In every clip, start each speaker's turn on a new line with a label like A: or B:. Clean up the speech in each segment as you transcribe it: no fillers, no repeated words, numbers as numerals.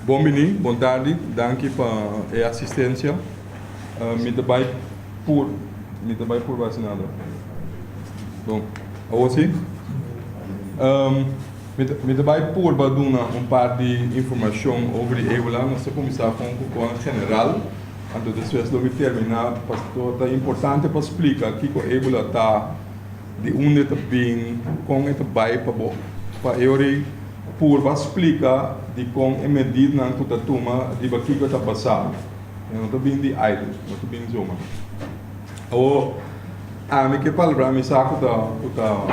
A: Bon bini, bon tardi, danki pa e asistencia. Mi ta bai pur, mi ta bai purba haci nada. Bon, awor si? Mi ta bai purba duna un par di informacion over di Ebola. Nos ta cuminsa con un poco general, anto despues lo mi termina pasobra ta importante pa splica kico Ebola ta. Di unda e ta bin, kon e ta bai pa bo. Pa e ora ei purba splika dikon e medidanan ku ta tuma riba kiko ta basá. E no ta bin di aire, no ta bin zomaar. Awor, ami ke palabrá, mi sa ku ta ku ta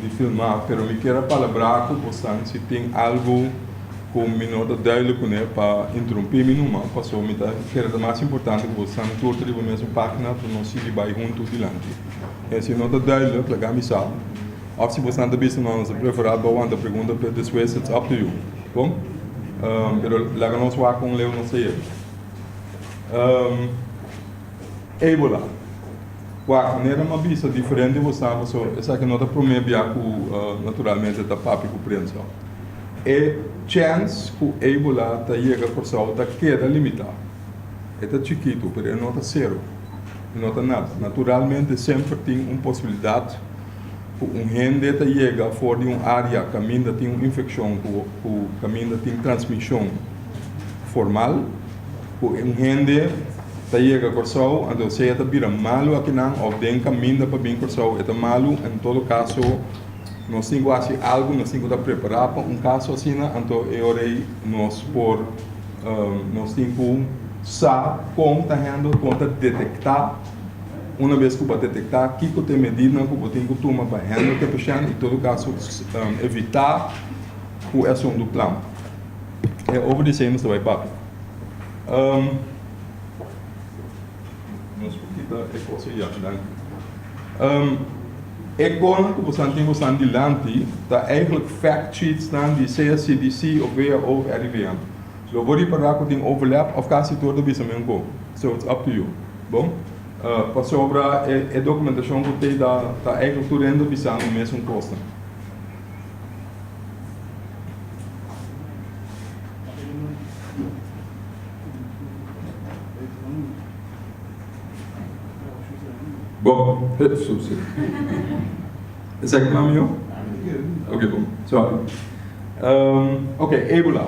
A: di filmá, pero mi kier a palabrá ku bosan si tin algu ku mi no ta duidelijk kuné pa interumpí mi numa, pasobra mi ta kere ta mas importante ku bosan tur ta riba mesun página pa nos sigui bai huntu dilanti. E si no ta duidelijk, laga mi sa. Of si bosan ta bisa no, nos ta preferá bo wanta pregunta pe despues, it's up to you. Bon? Pero laga nos wak kon leu nos ta yega. Ebola. Wak, manera mi a bisa diferente bosan, pasobra esaki no ta promé bia ku naturalmente ta papia ku prensa. E chèns ku Ebola ta yega Kòrsou ta keda limitá. E ta chikitu, pero e no ta sero. No ta nada. Naturalmente semper tin un posibilidad cu un hende ta yega for di un area caminda tin un infeccion cu cu caminda tin transmision formal, cu un hende ta yega Corsou anto sea ta bira malo akinan of den caminda pa bin Corsou e ta malo. En todo caso nos tin cu haci algo, nos tin cu ta prepara pa un caso asina anto e ora ey nos por. Nos tin ku sa kon ta handle, kon ta detektá. Una bes ku bo a detektá, kiko ta e medidanan ku bo tin ku tuma pa handle ku e pashènt i todo kaso evitá ku e asuntu plam. E over di esei nos ta bai papia. Nos por kita e kos ei ya, danki. E konan ku bosan tin bosan dilanti ta eigenlijk fact sheetsnan di sea CDC of WHO of RIVM. Lo bo ripará ku tin overlap of kasi tur ta bisa men ku. So it's up to you. Bon? Pasobra e dokumentashon ku tei ta ta eigenlijk tur hende bisando mesun kosnan. Bon, Hesus. Esaki mami yo? Ok, bon. Sorry. Um, ok, Ebola.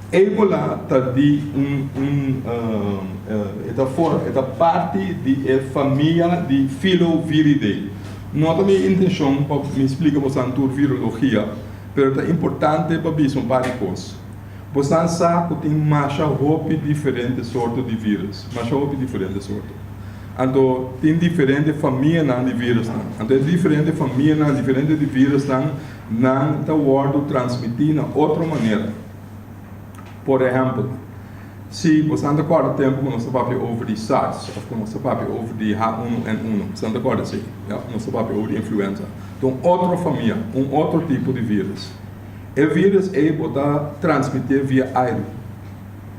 A: Ebola ta di un, un um, uh, e ta for, e ta parti di e famia di Filoviridae. No ta mi intencion pa mi splica bosan tur virologia, pero ta importante pa bisa un par di cos. Bosan sa ku tin masha hopi diferente sorto di vírus, masha hopi diferente sorto. Anto tin diferente famianan di vírusnan. Anto e diferente famianan, diferente di vírusnan, nan ta wòrdu transmití na otro manera. Por ehèmpel, si bosan ta kòrda tempu ku nos ta papia over di SARS òf ku nos ta papia over di H1N1, bosan ta kòrda esei? Ya, nos ta papia over di influenza. Ta un otro famia, un otro tipo di vírus. E virus ei bo ta transmitié via airu.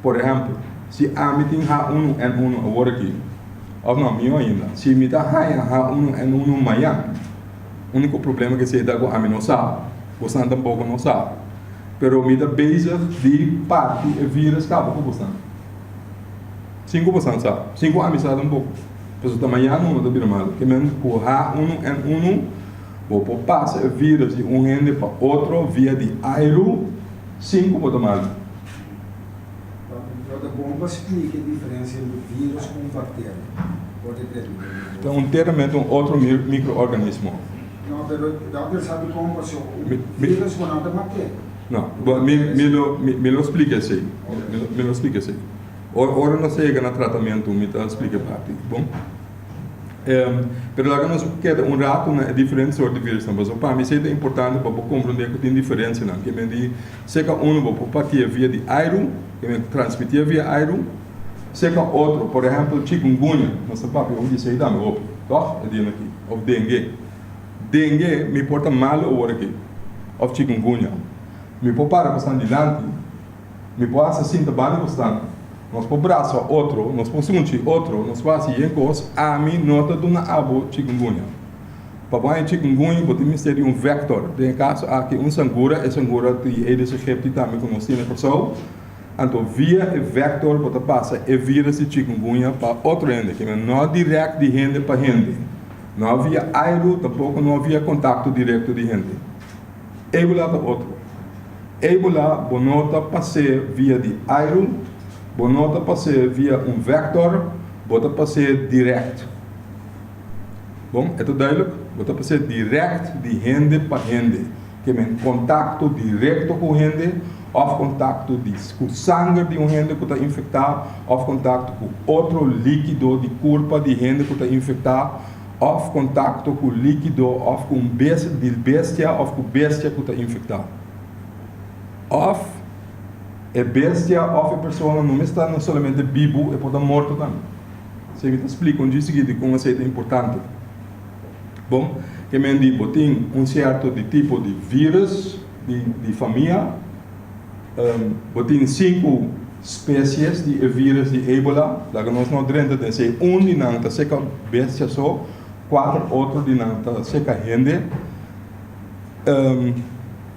A: Por ehèmpel, si ami tin H1N1 awor aki, òf no, mihó ainda, si mi ta haña H1N1 mañan, úniko problema ku esei ta ku ami no sa, bosnan tampoko no sa, pero mi ta bezig di parti e virus kaba ku bosnan, sin ku bosnan sa, sin ku ami sa tampoko. Pasobra ta mañan no ta bira malu. Ke men ku H1N1. Bo por pasa e virus di un hende pa otro via di airu sin ku bo ta malu.
B: Lo ta bon pa splika e diferensia entre virus ku un bakteria. Por ta trata di un
A: Ta enteramente un otro mikroorganismo.
B: No, pero dokter sa dikon paso un virus bo no ta bakteria.
A: No, bo mi mi lo mi lo splika esei. Mi lo splika esei. Ora nos a yega na tratamentu mi ta splika e parti. Bon. Pero laga nos keda un rato na e diferente sort di virusnan, pasobra pa mi esei ta importante pa bo komprondé ku tin diferensianan. Ke men di seka unu bo por patia via di airu, ke men transmitié via airu, seka otro, por ehèmpel chikungunya, nos ta papia hopi di esei tambe hopi, tòg? E dianan aki, òf dengue. Dengue mi por ta malu awor aki, òf chikungunya. Mi por para ku esnan dilanti. Mi por hasta sinta banda ku stan. Nos por brasa otro, nos por sunchi otro, nos por hasi yen kos, ami no ta duna abo chikungunya. Pa bo haña chikungunya bo tin mester di un vector, den e kaso aki un sangura, e sangura di Aedes aegypti tambe ku nos tin na Kòrsou. Anto via e vector bo ta pasa e virus di chikungunya pa otro hende, kende no direct di hende pa hende, no via airu, tampoko no via kontakto direkto di hende. Ebola ta otro. Ebola bo no ta pas'é via di airu, bo no ta pas'é via un vector, bo ta pas'é direct. Bon, e ta duidelijk? Bo ta pas'é direct di hende pa hende. Ke men kontakto direkto ku hende òf kontakto di ku sanger di un hende ku ta infektá òf kontakto ku otro líkido di kurpa di hende ku ta infektá òf kontakto ku líkido òf ku un bes di bestia òf ku bestia ku ta infektá. Òf e bestia òf e persona no mester ta solamente bibu, e por ta morto tambe. Esei mi ta splika un dje sigui dikon esei ta importante. Bon, ke men di bo tin un sierto di tipo di virus di di famia, bo tin sinku species di e virus di Ebola, laga nos no drenta den esei, un di nan ta seka bestia so, kuater otro di nan ta seka hende,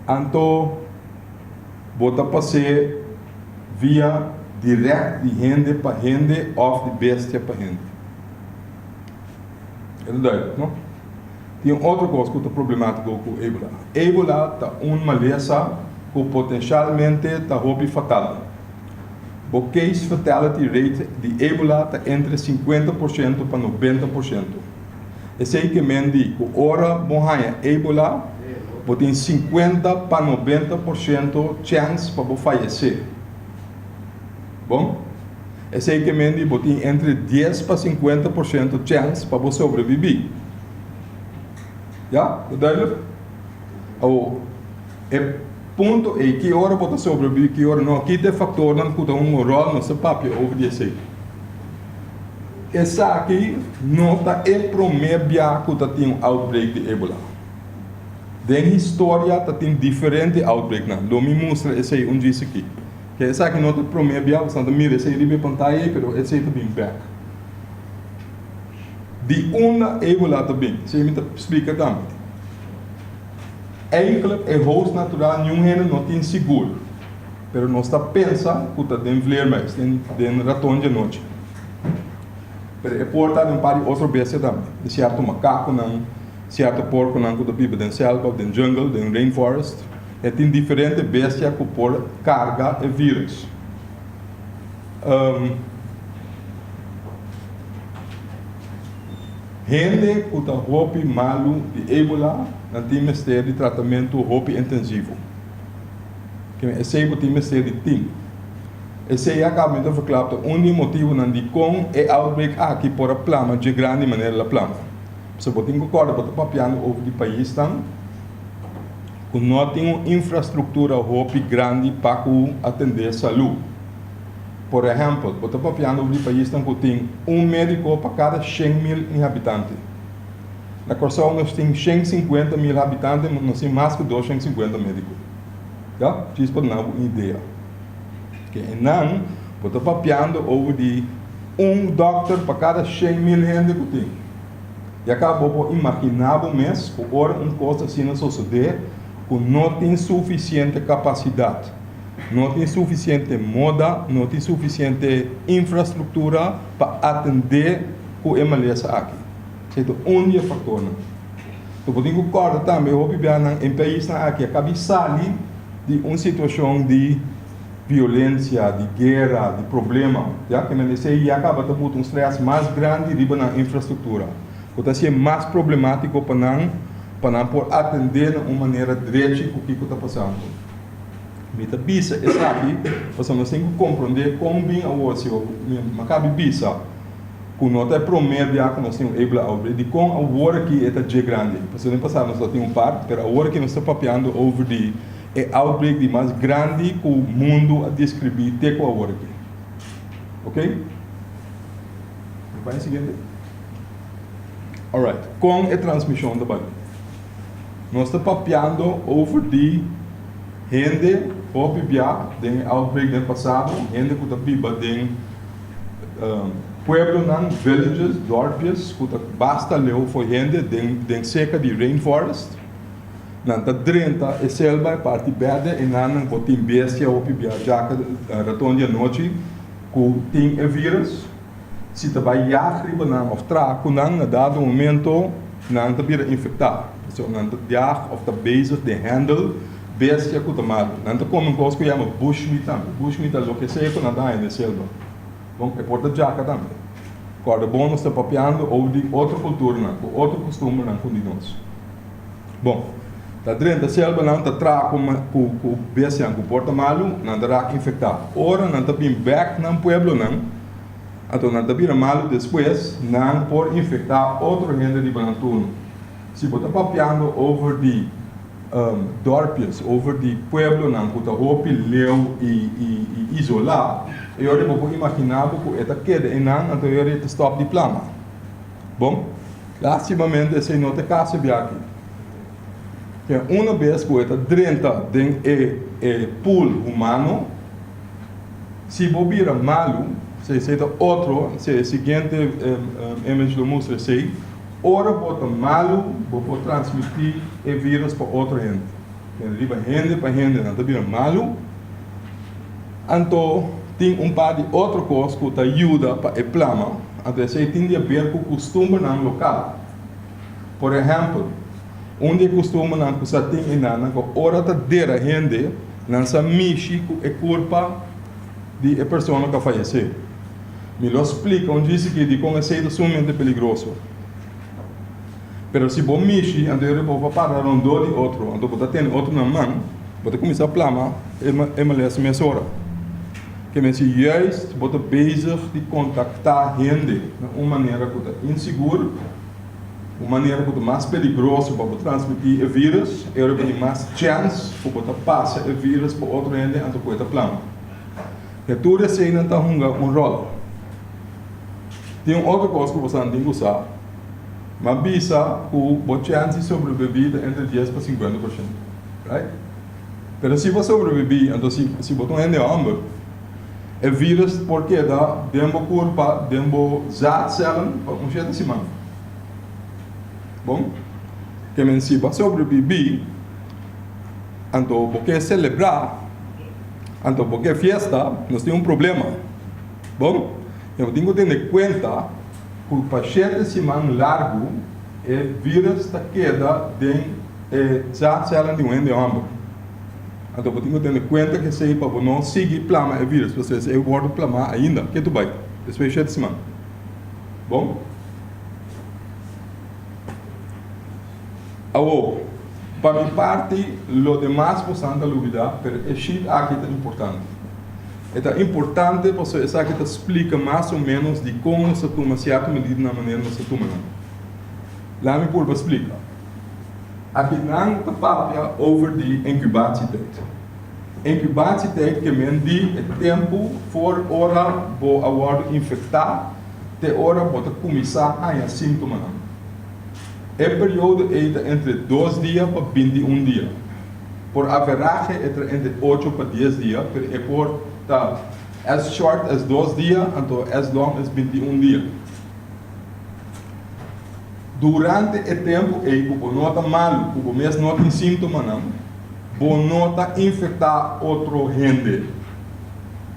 A: anto bo ta pas'é via dirèkt di hende pa hende òf di bestia pa hende. E ta duidelijk, no? Tin un otro kos ku ta problemátiko ku Ebola. Ebola ta un malesa ku potenshalmente ta hopi fatal. Bo case fatality rate di Ebola ta entre 50% pa 90%. Esei ke men di ku ora bo haña Ebola, bo tin 50 pa 90% chèns pa bo fayesé. Bon? Esei ke men di bo tin entre dies pa 50% chèns pa bo sobrebibí. Ya? Ta duidelijk? Awor, e punto ei, ki ora bo ta sobrebibí, ki ora no, ki ta e faktornan ku ta hunga un ròl, nos ta papia over di esei. Esaki no ta e promé bia ku ta tin un outbreak di Ebola. Den historia ta tin diferente outbreaknan. Lo mi mustra esei un djis aki. Ke esaki no ta prome bia, boso ta mira esei riba e pantaya ei, pero esei ta bin bek. Di unda Ebola ta bin? Esei mi ta splika tambe. Eigenlijk e host natural niun hende no tin sigur, pero nos ta pensa ku ta den vleermuis, den den raton djanochi. Pero e por ta den un par di otro bestia tambe, di sierto makakunan, sierto porkonan ku ta biba den selva of den jungle, den rainforest. E tin diferente bestia ku por karga e virus. Hende ku ta hopi malu di Ebola nan tin mester di tratamentu hopi intensivo. Esei bo tin mester di tin. Esei a kaba mi ta verklap ta un di e motibunan dikon e outbreak aki por a plama dje grandi manera el a plama. Pasobra bo tin ku kòrda bo ta papiando over di paisnan. Ku no tin un infrastruktura hopi grandi pa ku atendé salú. Por ehèmpel, bo ta papiando over di paisnan ku tin un médiko pa kada 100.000 inhabitante. Na Kòrsou nos tin 150.000 habitante, nos tin mas ku 250 médiko. Ya, djis pa duna bo un idea. Ke einan bo ta papiando over di un dòkter pa kada 100.000 hende ku tin. Ya ka bo por imaginá bo mes ku ora un kos asina sosodé ku no tin sufisiente kapasidat, no tin sufisiente moda, no tin sufisiente infrastruktura pa atendé ku e malesa aki. Esei ta un di e faktornan. Bo por tin ku kòrda tambe hopi biahanan e paisnan aki a kabi sali di un situashon di violencia, di guera, di problema, ya ke men esei ya kaba ta buta un stress mas grandi riba nan infrastructura, ku ta hacié mas problematico pa nan pa nan por atende na un manera drechi ku kiko ta pasando. Mi ta bisa esaki pasobra nos tin ku comprende kon bin awor si mi a kabi bisa ku no ta e prome bia ku nos tin un Ebola outbreak, dikon awor aki e ta dje grandi? Pasobra den pasado nos ta tin un par, pero awor aki nos ta papiando over di E outbreak di mas grandi ku mundu a deskribí te ku awor aki. Ok? Mi bai siguiente. Alright, kon e transmishon ta bai? Nos ta papiando over di hende hopi bia den e outbreak den pasado, hende ku ta biba den. Pueblonan, villages, dorpjes, ku ta basta leu for hende den den seka di rainforest. Nan ta drenta e selva, e parti berde, i nan nan por tin bestia hopi bia djaka, raton di anochi ku tin e virus. Si ta bai yag riba nan òf traha ku nan, na dado momento nan ta bira infektá. Pasobra nan ta yag òf ta bezig den handle bestia ku ta malu. Nan ta kome un kos ku yama bushmeat tambe. Bushmeat ta loke sea ku nan ta haña den selva. Bon, e por ta djaka tambe. Kòrda bon nos ta papiando over di otro kulturanan, ku otro kustumbernan ku di nos. Bon, ta drenta selvanan ta traha ku ku ku bestianan ku por ta malu, nan ta rak infektá. Ora nan ta bin bèk nan pueblonan, anto nan ta bira malu despues, nan por infektá otro hende riba nan turno. Si bo ta papiando over di dorpjes, over di pueblonan ku ta hopi leu i i i isolá, e ora bo por imaginá bo ku e ta keda einan, anto e ora e ta stòp di plama. Bon, lastimamente esei no ta e kaso biaha aki. Ke una bes ku e ta drenta den e e pool humano, si bo bira malu, si esei ta otro, si e siguiente image lo mustra esei, ora bo ta malu bo por transmití e virus pa otro hende. Kende riba hende pa hende nan ta bira malu, anto tin un par di otro kos ku ta yuda pa e plama, anto esei tin di haber ku kustumbernan lokal. Por ehèmpel, un di e kustumbernan ku sa tin einan ku ora ta dera hende, nan sa mishi ku e kurpa di e persona ku a fayesé. Mi lo splika un djis aki dikon esei ta sumamente peligroso. Pero si bo mishi, anto e bo pa para rondó di otro, anto bo ta tene otro na man, bo ta kuminsá plama e malesa mesora. Ke men si juist bo ta bezig di kontaktá hende na un manera ku ta insigur, un manera ku ta mas peligroso pa bo transmití e vírus, e ora bo tin mas chèns ku bo ta pasa e vírus pa otro hende anto ku e ta plama. E tur eseinan ta hunga un ròl. Tin un otro kos ku bo sa tin ku sa. M'a bisa ku bo chèns di sobrebibí ta entre dies pa 50%. Right? Pero si bo sobrebibí, anto si si bo ta un hende hòmber, e vírus por keda den bo kurpa, den bo zaadcellen pa un shete siman. Bon? Ke men si bo a sobrebibí, anto bo ke selebrá, anto bo ke fiesta, nos tin un problema. Bon? E bo tin ku tene kuenta ku pa shete siman largu e virus ta keda den e zaadcellen di un hende hòmber. Anto bo tin ku tene kuenta ku esei pa bo no sigui plama e virus, pasobra esei wòrdu plamá ainda ke tu bai despues di shete siman. Bon? Awor, pa mi parti lo demas bosan ta lubidá, pero e sheet aki ta importante. E ta importante pasobra esaki ta splika mas o ménos dikon nos ta tuma sierto medida na manera nos ta tuma nan. Laat mi purba splika. Aki nan ta papia over di inkubatietijd. Inkubatietijd ke men di e tempu for ora bo a wòrdu infektá te ora bo ta kuminsá haña síntomanan. E periodo ei ta entre dos dia pa 21 dia. Por averahe e ta entre ocho pa dies dia, pero e por ta as short as dos dia anto as long as 21 dia. Durante e tempu ei ku bo no ta malu, ku bo mes no tin síntomanan, bo no ta infektá otro hende.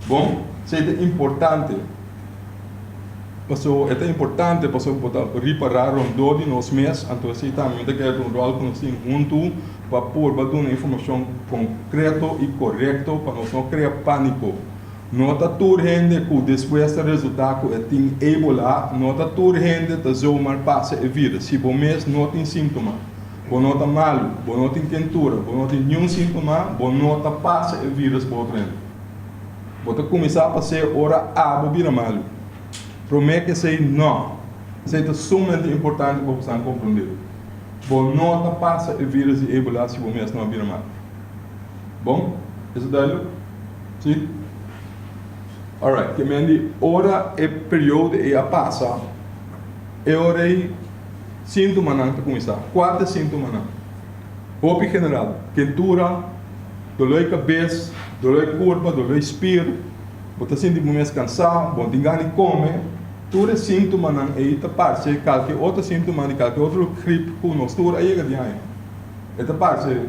A: Bon, esei ta importante. Paso e ta importante paso bo ta ripará rondó di nos mes, anto esei tambe mi ta kere ta un ròl ku nos tin huntu pa purba duna informashon konkreto i korekto pa nos no krea pániko. No ta tur hende ku despues ta resultá ku e tin Ebola, no ta tur hende ta zomaar pasa e vírus. Si bo mes no tin síntoma, bo no ta malu, bo no tin kentura, bo no tin niun síntoma, bo no ta pasa e vírus pa otro hende. Bo ta kuminsá pas'é ora abo bira malu. Promé ku esei nò. Esei ta sumamente importante pa bo san komprondé. Bo no ta pasa e vírus di Ebola si bo mes no a bira malu. Bon? Esei ta duidelijk? Sí? Alright, ke men di ora e periodo ei a pasa, e ora ei síntomanan ta kuminsá. Kua ta e síntomanan? Hopi general, kentura, doló di kabes, doló di kurpa, doló di spier, bo ta sinti bo mes kansá, bo no tin gana di kome. Tur e síntomanan ei ta parse kalke otro síntoma di kalke otro grip ku nos tur a yega di haña. E ta parse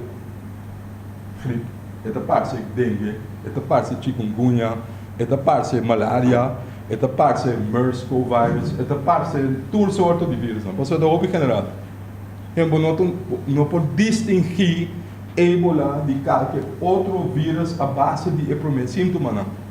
A: grip, e ta parse dengue, e ta parse chikungunya, e ta parse malaria, e ta parse MERS-CoV-virus, e ta parse tur sorto di virusnan. Pasobra ta hopi general. Ken bo no ta no por distingí Ebola di kalke otro virus a base di e promé síntomanan.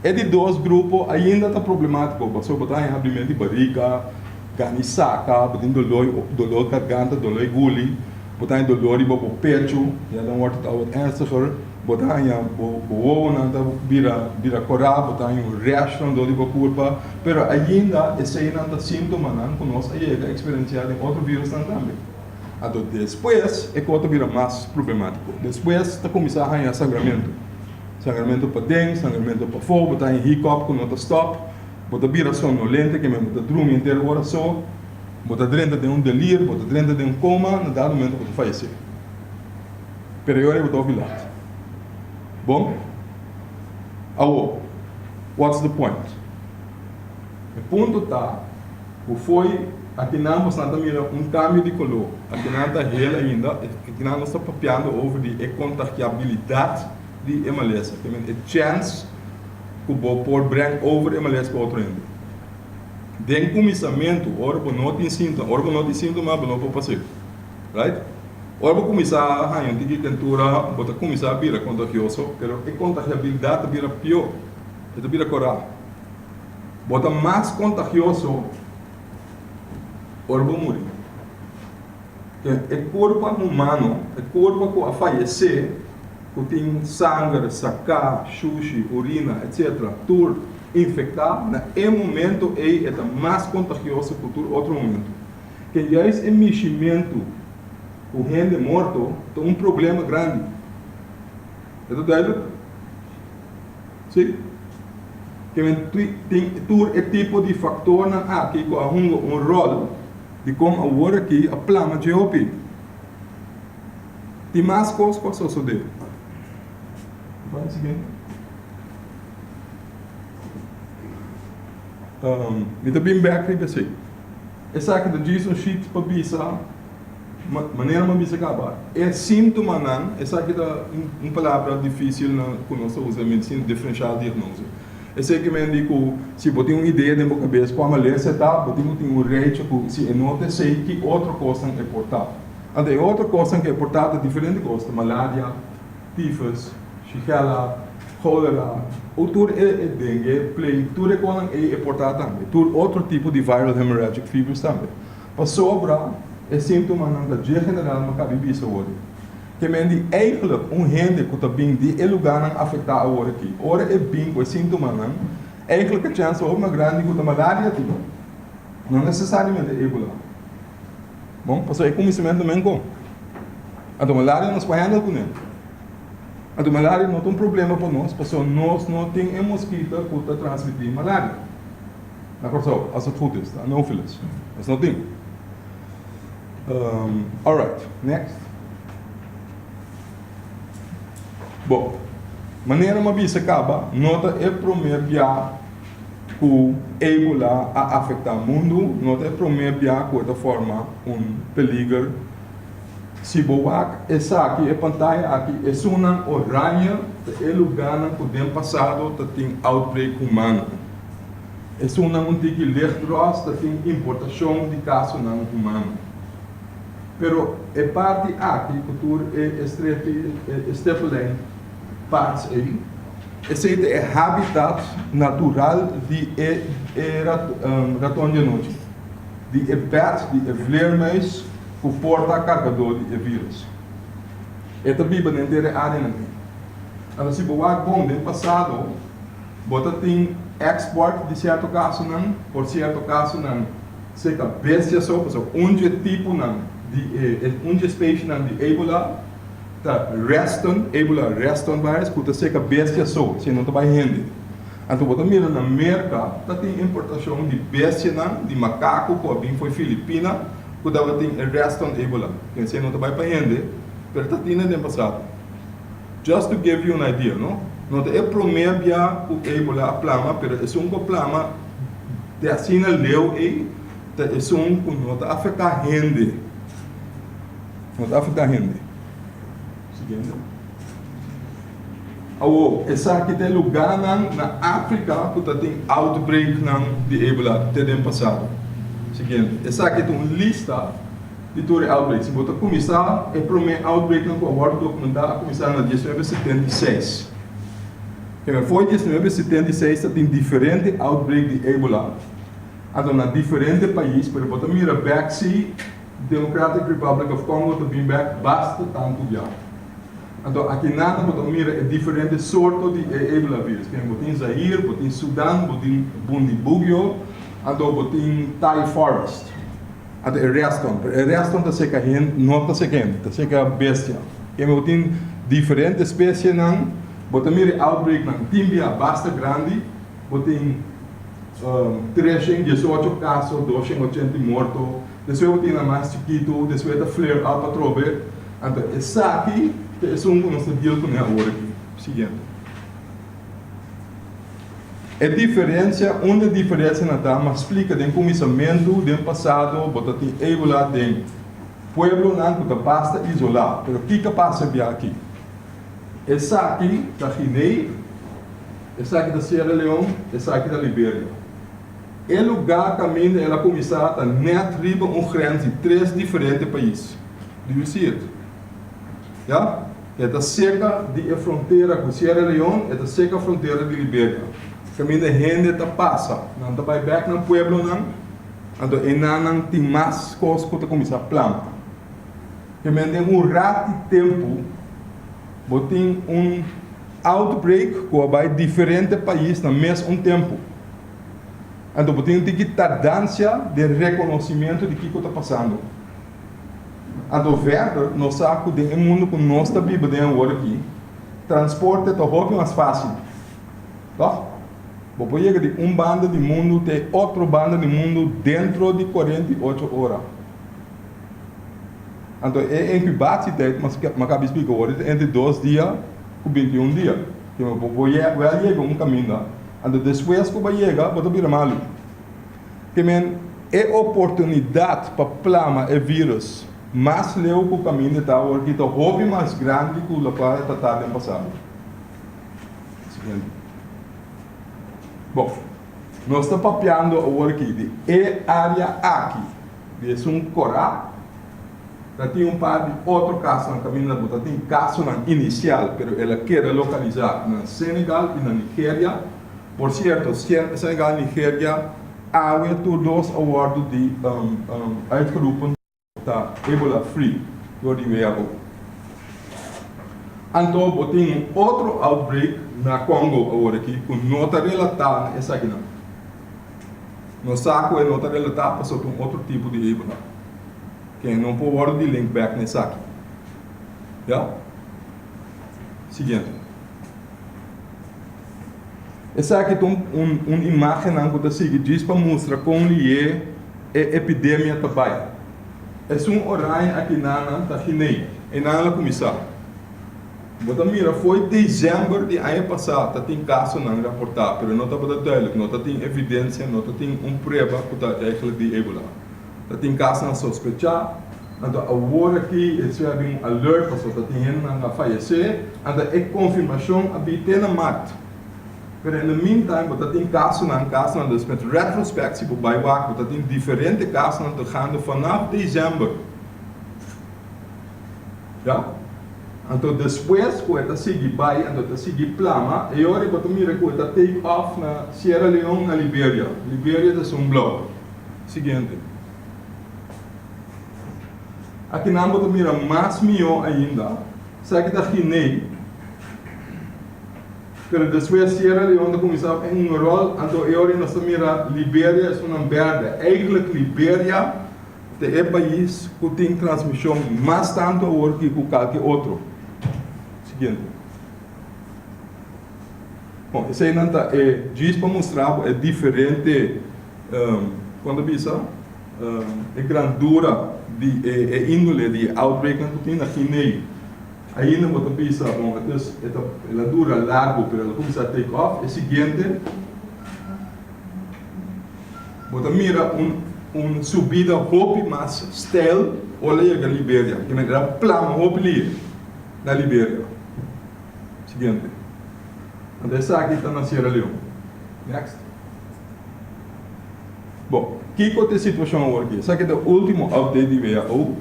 A: E di dos grupo ainda ta problemátiko pasobra bo ta haña habliment di barika, gana saka, bo tin doló doló garganta, doló e guli, bo ta haña doló riba bo pechu, ya dan wòrdu it al wat ernstiger, bo ta haña bo bo wowonan ta bira bira korá, bo ta haña un rash rondó di bo kurpa, pero ainda eseinan ta síntomanan ku nos a yega eksperensiá den otro virusnan tambe. Anto despues e kos ta bira mas problemátiko. Despues ta kuminsá haña sangramentu. Sangramentu paden, sangramentu pafó, bo ta haña hiccup ku no ta stòp, bo ta bira somnolente, ke men bo ta drumi henter ora so, bo ta drenta den un delir, bo ta drenta den un koma, na dado momento bo ta fayesé. Pero e ora ei bo ta hopi lat. Bon? Awor, what's the point? E punto ta ku fo'i akinan bosan ta mira un kambio di koló, akinan ta hel ainda, akinan nos ta papiando over di e kontagiabilidat di e malesa, ke men e chèns ku bo por breng over e malesa pa otro hende. Den kuminsamentu, ora bo no tin síntoma, ora bo no tin síntoma bo no por pas'é, right? Ora bo kuminsá haña un tiki kentura, bo ta kuminsá bira kontagioso, pero e kontagiabilidat ta bira pió, e ta bira korá. Bo ta mas kontagioso ora bo muri. E kurpa humano, e kurpa ku a fayesé, ku tin sanger, saká, shushi, urina, etc. Tur infektá, na e momento ei e ta mas kontagioso ku tur otro momento. Ke juist e mishimentu ku hende morto ta un problema grandi. E ta duidelijk? Sí. Ke men tin tur e tipo di faktornan aki ku a hunga un ròl di kon awor aki a plama dje hopi. Tin mas kos ku a sosodé. Bai siguiente. Mi ta bin bèk riba esei. Esaki ta djis un sheet pa bisa. Manera mi a bisa caba, e sintomanan, esaki ta un palabra dificil na cu nos ta usa den medicina, differential diagnose. Esey ke men di cu si bo tin un idea den bo cabes cua malesa e ta, bo tin cu tin un recho cu si e no ta esey, ki otro cosnan e por ta. Anto e otro cosnan cu e por ta ta diferente cos, ta malaria, tifus, shigella, cholera, o tur e dengue, plague, tur e cosnan ey e por ta tambe. Tur otro tipo di viral hemorrhagic fevers tambe. Pasobra e síntomanan ta dje general ma kabi bisa awor. Ke men di eigenlijk un hende ku ta bin di e lugánan afektá awor aki, ora e bin ku e síntomanan, eigenlijk e chèns ta hopi mas grandi ku ta malaria tin, no nesesariamente ebola. Bon, pasobra e kuminsamentu men kon. Anto malaria nos por handle kuné. Anto malaria no ta un problema pa nos, pasobra nos no tin e moskito ku ta transmití malaria. Na Kòrsou, as het goed is, de Anopheles. Nos no tin. Um, alright, next. Bo, manera mi a bisa kaba, no ta e promé bia ku Ebola a afektá mundu, no ta e promé bia ku e ta forma un peliger. Si bo wak esaki, e pantaya aki, esunnan oranje ta e lugánan ku den pasado ta tin outbreak humano. Esunnan un tiki lichtros ta tin importashon di kasonan humano. Pero e parti aki ku tur e strepi, e stippelijn parts ei, esei ta e habitat natural di e e raton di anochi, di e bat, di e vleermuis ku por ta kargadó di e virus. E ta biba den tur e áreanan ei. Anto si bo wak bon den pasado, Bo ta tin export di cierto casonan, por cierto casonan cerca bestia so, pasobra un dje tiponan di e, un dje specienan di Ebola ta Reston, Ebola Reston virus, cu ta cerca bestia so, esey no ta bay hende. Anto bo ta mira na Merca ta tin importacion di bestianan, di macaco cu a bin fo'i Filipina, cu tabatin e Reston Ebola, esey no ta bay pa hende, pero ta tin den pasado. Just to give you an idea, no? No ta e prome bia ku Ebola a plama, pero esun ku a plama Te asina leu ei ta esun ku no ta afektá hende. No ta afektá hende. Siguiente. Awor, esaki ta e lugánan na Afrika ku ta tin outbreaknan di Ebola te den pasado. Siguiente. Esaki ta un lista di tur e outbreaks. Si bo ta kuminsá, e promé outbreaknan ku a wòrdu dokumentá a kuminsá na 1976. Kende for 1976 ta tin diferente outbreak di Ebola, anto na diferente pais, pero bo ta mira bek si Democratic Republic of Congo ta bin bek basta tantu bia. Anto akinan bo ta mira e diferente sorto di e Ebola virus. Kende bo tin Zaire, bo tin Sudan, bo tin Bundibugyo, anto bo tin Tai Forest. Anto e reston, pero e reston ta seka hende, no ta seka hende, ta seka bestia. Kende bo tin diferente especienan. Bo ta mira e outbreaknan tin bia basta grandi, bo tin 318 kaso, 280 morto, despues bo tin nan mas chikitu, despues ta flare up atrobe. Anto esaki ta esun ku nos ta deal kuné awor aki. Siguiente. E diferensia, unda e diferensianan ta, m'a splika den kuminsamentu, den pasado bo ta tin Ebola den pueblonan ku ta basta isolá, pero kiko a pasa bia aki? Esaki ta Guinea, esaki ta Sierra Leone, esaki ta Liberia. E lugá kaminda el a kuminsá ta nèt riba un grens di tres diferente pais. Do you see it? Ya? E ta serka di e frontera ku Sierra Leone, e ta serka frontera di Liberia. Kaminda hende ta pasa, nan ta bai bèk nan pueblonan, anto einan nan tin mas kos ku ta kuminsá planta. Ke men den un rat di tempu bo tin un outbreak ku a bai diferente pais na mes un tempu. Anto bo tin un tiki tardansia den rekonosimentu di kiko ta pasando. Anto verder nos sa ku den e mundu ku nos ta biba den awor aki, transporte ta hopi mas fásil. Tòg? Bo por yega di un banda di mundu te otro banda di mundu dentro di 48 ora. Anto e incubatietijd, mas kabi splika awor, ta entre 2 dia ku 21 dia. Ke bo por wel yega un kaminda, anto despues ku bo a yega bo ta bira malu. Ke men e oportunidat pa plama e virus mas leu ku kaminda ta awor ki ta hopi mas grandi ku lokual e ta ta den pasado. Siguiente. Bon, nos ta papiando awor ki di e área aki. Di esun korá, ta tin un par di otro kasonan kaminda bo ta tin kasonan inisial pero el a keda lokalisá na Senegal i na Nigeria. Por sierto, Senegal i Nigeria awe tur dos a wòrdu di uitgeroepen ta Ebola free dor di WHO. Anto bo tin un otro outbreak na Congo aworakí ku no ta relatá na esakinan. Nos sa ku e no ta relatá pasobra ta un otro tipo di Ebola. Ken no por wòrdu di link bèk na esaki. Ya? Siguiente. Esaki ta un un un imágennan ku ta sigui djis pa mustra kon lié e epidemia ta bai. Esun oranje akinanan ta Ginei. Einan a kuminsá. Bo ta mira fo'i december di aña pasá ta tin kasonan raportá, pero no tabata duidelijk, no ta tin evidensia, no ta tin un prueba ku ta eigenlijk di Ebola. Ta tin kasonan sospechá, anto awor aki e siudat a bin un alert pasobra ta tin hendenan a fayesé, anto e konfirmashon a bin te na mart. Pero in the meantime bo ta tin kasonan, kasonan, dus met retrospect si bo bai wak bo ta tin diferente kasonan ta gaande vanaf december. Ya. Anto despues ku e ta sigui bai, anto e ta sigui plama, e ora bo ta mira ku e ta take off na Sierra Leone na Liberia. Liberia ta esun blou. Siguiente. Akinan bo ta mira mas mihó ainda. Esaki ta Guinea. Pero despues Sierra Leone ta kuminsá un ròl, anto e ora nos ta mira Liberia esunnan bèrdè. Eigenlijk Liberia Ta e pais ku tin transmishon mas tantu awor ki ku kalke otro. Siguiente. Bon, eseinan ta e djis pa mustra bo e diferente, kon ta bisa, e grandura di e índole di e outbreaknan ku tin na Guinea. Ainda bo ta bisa, bon, e ta, e ta, el a dura largu, pero el a kuminsá take off. E siguiente. Bo ta mira un un subida hopi mas steil ora yega Liberia. Ke men era plama hopi lihe na Liberia. Siguiente. Anto esaki ta na Sierra Leone. Next. Bon, kiko ta e situashon awor aki? Esaki ta e ultimo update di WHO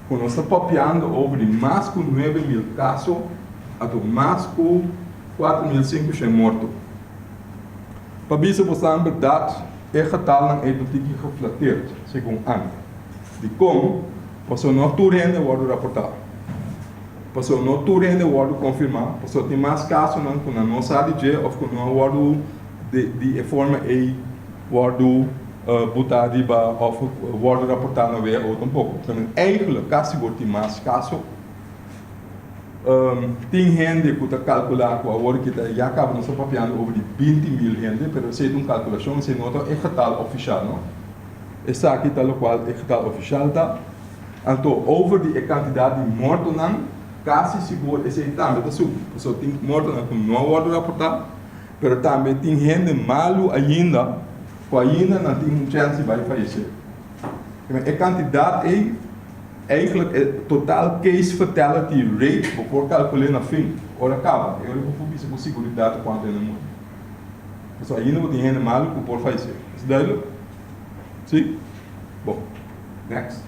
A: ku nos ta papiando over di mas ku 9000 kaso anto mas ku 4500 morto. Pa bisa bosan berdat, e getalnan ei ta tiki geflateerd, segun ami. Dikon? Pasobra no tur hende a wòrdu raportá. Pasobra no tur hende a wòrdu konfirmá. Pasobra tin mas kasonan ku nan no sa di dje òf ku no a wòrdu di e forma ei wòrdu butá riba òf wòrdu raportá na WHO tampoko. Eigenlijk kasi bo tin mas kaso. Tin hende ku ta kalkulá ku awor ki ta ya kaba nos ta papiando over di 20.000 hende, pero esei ta un kalkulashon, esei no ta e getal ofishal no. Esaki ta lokual e getal ofishal ta. Anto over di e kantidat di mortonan, kasi sigur esei tambe ta subi, pasobra tin mortonan ku no a wòrdu raportá, pero tambe tin hende malu ainda ku ainda nan tin un chèns di bai fayesé. E kantidat ei. Eigenlijk e total case fatality rate bo por calcul'é na fin, ora caba, e ora bo por bisa cu siguridad cuanto hende muri. Pasobra ainda bo tin hende malu cu por fallecé. Is duidelijk? Si? Bon. Next.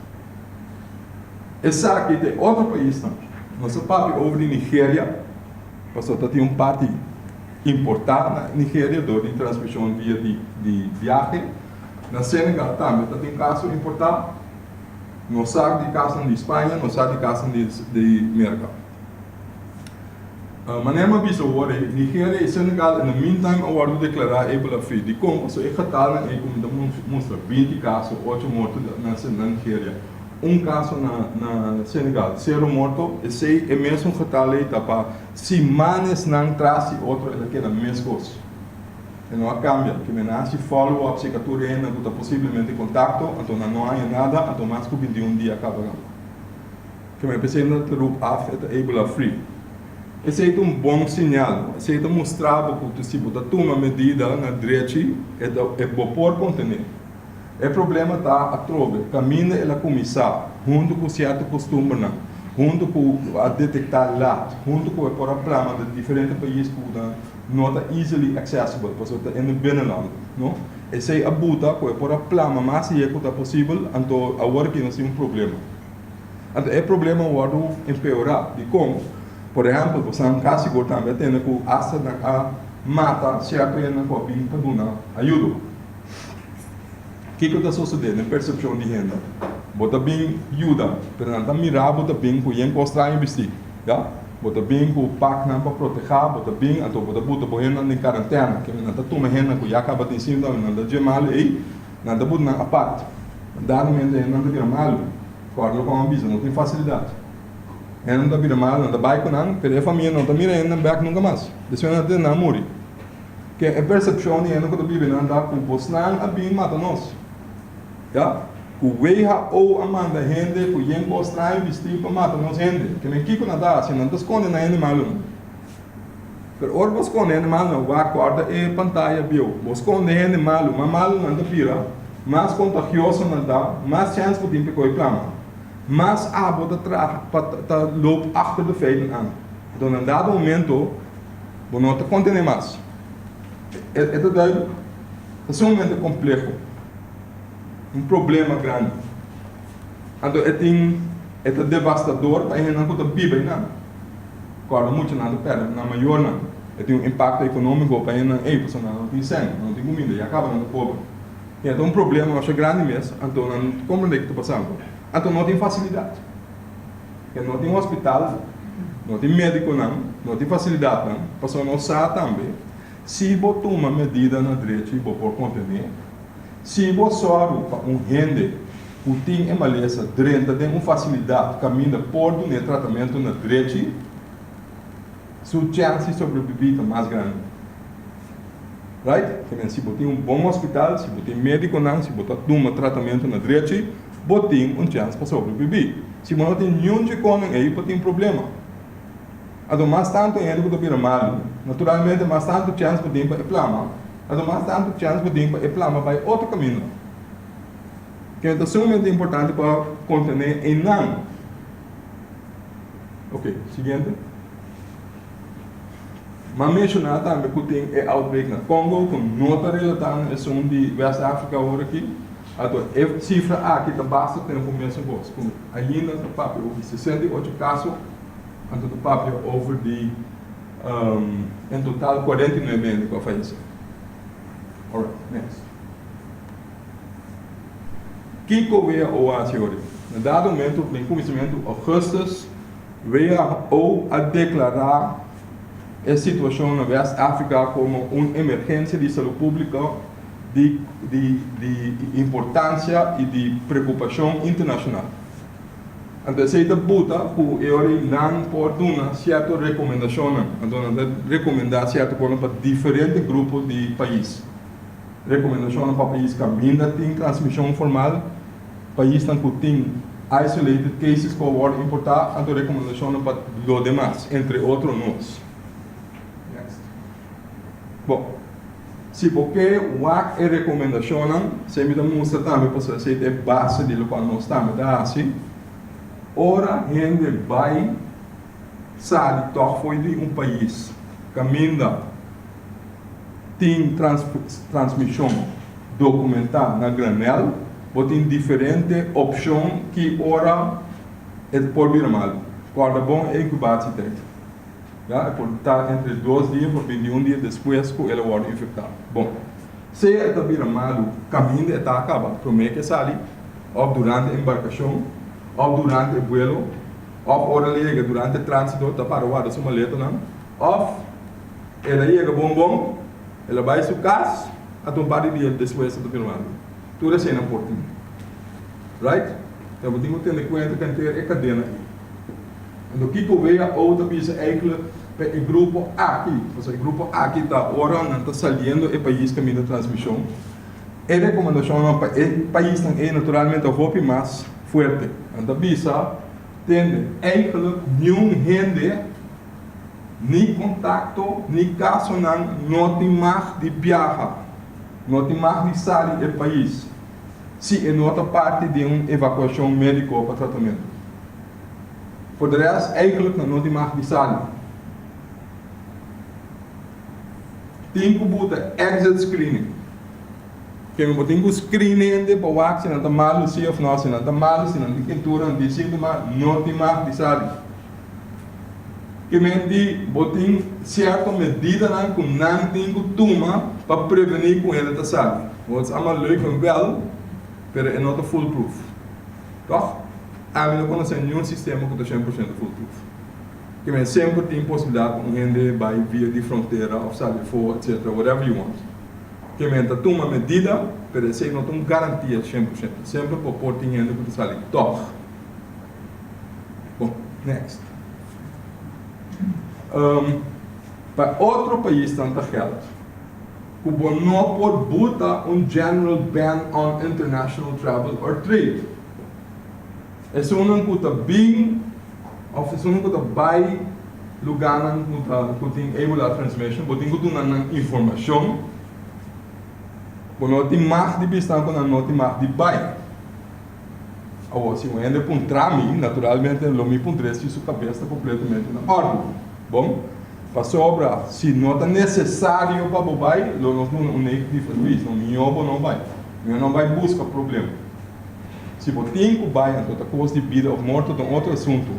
A: Esaki ta e otro paisnan. Nos a papia over di Nigeria, pasobra ta tin un parti importá na Nigeria door di transmision via di viahe. Na Senegal tambe ta tin caso importá. Nos sa di kasonan di Spaña, nos sa di kasonan di Merka. Manera mi a bisa awor ei, Nigeria i Senegal in the meantime a wòrdu deklará Ebola free. Dikon? Pasobra e getalnan ei ku mi ta mustra, 20 kaso, ocho morto na Nigeria, un kaso na Senegal, sero morto, esei e mesun getal ei ta pa simanesnan tras di otro el a keda meskos. E no a cambia. Ke men a haci follow up cerca tur hendenan cu ta posiblemente contacto, anto nan no haña nada, anto mas cu 21 dia caba caba. Ke men p'esey nan ta roep af e ta Ebola free. Esey ta un bon señal. Esey ta mustra bo cu si bo ta tuma medida na drechi e ta e bo por contene. E problema ta atrobe caminda el a cuminsa hunto cu cierto costumbernan, hunto cu a detecta laat, hunto cu e por a plama den diferente pais cu nan no ta easily accessible pasobra ta in de binnenland, no? Esey a buta cu e por a plama mas hie cu ta posibel, anto awor aki nos tin un problema. Anto e problema a wordo empeora. Dicon? Por ehempel, bo san casi sigur tambe a tende cu hasta nan a mata cierto hendenan cu a bin pa duna ayudo. Kico ta sosode den percepcion di hende? Bo ta bin yuda, pero nan ta mira bo ta bin cu yen cos straño bisti, ya? Bo ta bin ku paknan pa protehá, bo ta bin, anto bo ta buta bo hendenan den karantena. Kende nan ta tuma hendenan ku ya kaba tin síntoma, nan ta dje malu ei, nan ta buta nan apart. Dado momento e hendenan ta bira malu. Kòrda loke mi a bisa, no tin fasilidat. Hendenan ta bira malu, nan ta bai ku nan, pero e famia no ta mira e hendenan bèk nunka mas. Despues nan ta tende nan a muri. Ke e persepshon di hende ku ta biba einan ta ku bosnan a bin mata nos. Ya, ku WHO a manda hende ku yen kos straño bistí pa mata nos hende. Ke men kiko nan ta hasi? Nan ta skonde nan hende malunan. Pero ora bo skonde hende malunan, wak kòrda e pantaya bieu. Bo skonde hende malu, mas malu nan ta bira, mas kontagioso nan ta, mas chèns bo tin pa e kohe plama. Mas abo ta traha pa ta loop achter de feiten aan. Anto na dado momento bo no ta kontené mas. E ta duidelijk. Ta sumamente kompleho. Un problema grandi. Anto e tin e ta devastador pa e hendenan ku ta biba einan. Kòrda muchanan ta pèrdè nan mayornan. E tin un impakto ekonómiko pa e hendenan ei pasobra nan no tin sèn, nan no tin kuminda, ya kaba nan ta pober. I e ta un problema masha grandi mes, anto nan no ta komprendé ke ta pasando. Anto no tin fasilidat. Ke no tin hospital, no tin médikonan, no tin fasilidatnan, pasobra nos sa tambe si bo tuma medida na drechi bo por kontené. Si bo sòru pa un hende ku tin e malesa drenta den un fasilidat kaminda por dun'é tratamentu na drechi, su chèns di sobrebibí ta mas grandi. Right? Ke men si bo tin un bon hospital, si bo tin médikonan, si bo ta tuma tratamentu na drechi, bo tin un chèns pa sobrebibí. Si bo no tin niun dje konan ei, bo tin problema. Anto mas tantu hende ku ta bira malu, naturalmente mas tantu chèns bo tin pa e plama. Anto mas tantu chèns bo tin pa e plama bai otro kaminda. Ke ta sumamente importante pa kontené einan. Ok, siguiente. M'a menshoná tambe ku tin e outbreak na Congo ku no ta relatá na esun di West Africa awor aki. Anto e sifra aki ta basta tempu mesun kos ku ainda ta papia over di 68 kaso, anto ta papia over di en total 49 hende ku a fayesé. Alright, next. Kiko WHO a hasi ori? Na dado momento, den kuminsamentu augustus, WHO a deklará e situashon na West Afrika komo un emergensia di salú públiko di di di importansia i di preokupashon internashonal. Anto esei ta buta ku e ora ei nan por duna sierto rekomendashonnan. Anto nan ta rekomendá sierto kosnan pa diferente grupo di pais. Rekomendashonnan pa pais kaminda tin transmishon formal, paisnan ku tin isolated cases ku a wòrdu importá, anto rekomendashonnan pa lo demas, entre otro nos. Next. Bon, si bo ke wak e rekomendashonnan, esei mi ta mustra tambe pasobra esei ta e base di lokual nos tambe ta hasi. Ora hende bai sali tòg for di un pais kaminda tin transmishon dokumentá na granèl, bo tin diferente opshon ki ora e por bira malu. Kòrda bon e inkubatietijd. Ya, e por ta entre dos dia pa 21 dia despues ku el a wòrdu infektá. Bon, sea e ta bira malu kaminda e ta a kaba promé ku e sali, òf durante e embarkashon, òf durante e buelo, òf ora el a yega durante e tránsito ta para warda su maletanan, òf el a yega bon bon, el a bai su kas, ata un par di dia despues e ta bira malu. Tur eseinan por tin. Right? Bo tin ku tene kuenta ku henter e kadena ei. Anto kiko WHO ta bisa eigenlijk pa e grupo aki? Pasobra e grupo aki ta ora nan ta saliendo e pais kaminda transmishon. E rekomendashonnan pa e paisnan ei naturalmente ta hopi mas fuerte. Nan ta bisa tende eigenlijk niun hende ni kontakto ni kasonan no tin mag di biaha, no tin mag di sali e pais si e no ta parti di un evakuashon médiko pa tratamentu. Voor de rest eigenlijk nan no tin mag di sali. Tin ku buta exit screening. Kende bo tin ku screen hende pa wak si nan ta malu si of no. Si nan ta malu, si nan tin kentura, nan tin sintoma, no tin mag di sali. Ke men di bo tin sierto medidanan ku nan tin ku tuma pa preveni ku hende ta sali. Bo ta ama leuk en wel, pero e no ta foolproof. Toch? Ami no konosé niun sistema ku ta 100% foolproof. Ke men semper tin posibilidat pa un hende bai via di frontera òf sali afó etcetera whatever you want. Ke men ta tuma medida pero esei no ta un garantia 100%. Semper bo por tin hende ku ta sali tòg. Bon, next. Pa otro paisnan ta gèld ku bo no por buta un general ban on international travel or trade. Esunnan ku ta bin òf esunnan ku ta bai lugánan ku ta ku tin Ebola transmission bo tin ku duna nan informashon. Bo no tin mag di bisa nan ku nan no tin mag di bai. Awor si un hende puntra mi, naturalmente lo mi puntr'é si su kabes ta kompletamente na òrdu. Bon, pasobra si no ta nesesario pa bo bai, lo nos duna un negatief advies, no mihó bo no bai. Mihó no bai buska problema. Si bo tin ku bai anto ta kos di bida òf morto ta un otro asuntu.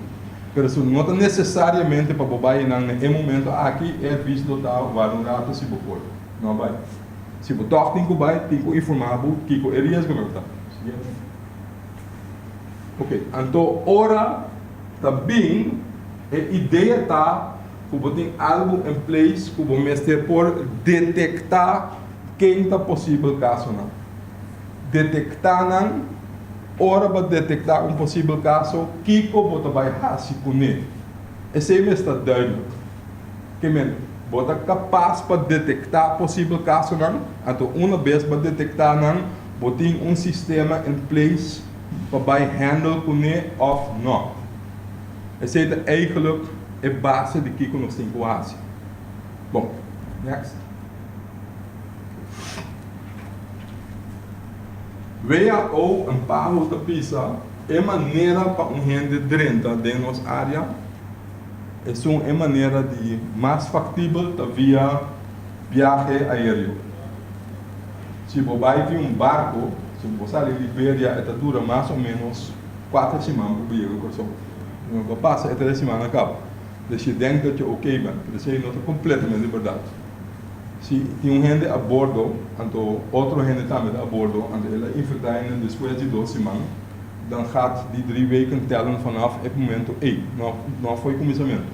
A: Pero si no ta nesesariamente pa bo bai einan na e momento aki, e advis lo ta warda un rato si bo por. No bai. Si bo tòg tin ku bai, tin ku informá bo kiko e riesgonan ta. Siguiente. Oke, anto ora ta bin e idea ta ku bo tin algu en place ku bo mester por detektá ken ta posibel kasonan. Detektá nan, ora bo detektá un posibel kaso, kiko bo ta bai hasi kuné? Esei mester ta duidelijk. Ke men, bo ta kapas pa detektá posibel kasonan, anto una bes bo detektá nan, bo tin un sistema in place pa bai handle kuné òf nò. Esei ta eigenlijk e base di kiko nos tin ku hasi. Bon, next. WHO en PAHO ta bisa e manera pa un hende drenta den nos área esun e manera di mas faktibel ta via biahe aéreo. Si bo bai via un barko, si bo sali Liberia e ta dura mas o ménos kuater siman pa bo yega Kòrsou. Bo pasa e tres simannan kaba. Dus je denkt dat je oké bent, pero esei no ta kompletamente bèrdat. Si tin un hende a bordo, anto otro hende tambe ta a bordo, anto el a infecta hende despues di dos siman, dan gaat die drie weken tellen vanaf e momento ey, no no fo'i kuminsamentu.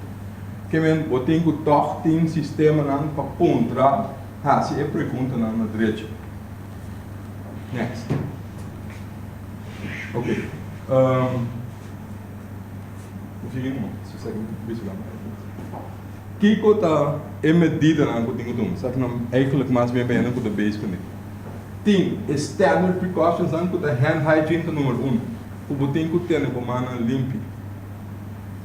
A: Ke men bo tin ku tòg tin sistemanan pa puntra, hasi e preguntanan na drechi. Next. Oké. Um. Kiko ta e medidanan ku tin ku tuma? Esaki nan eigenlijk mas bien benen ku ta bezig kuné. Tin e standard precautions nan ku ta hand hygiene ta numero uno. Ku bo tin ku tene bo mannan limpi.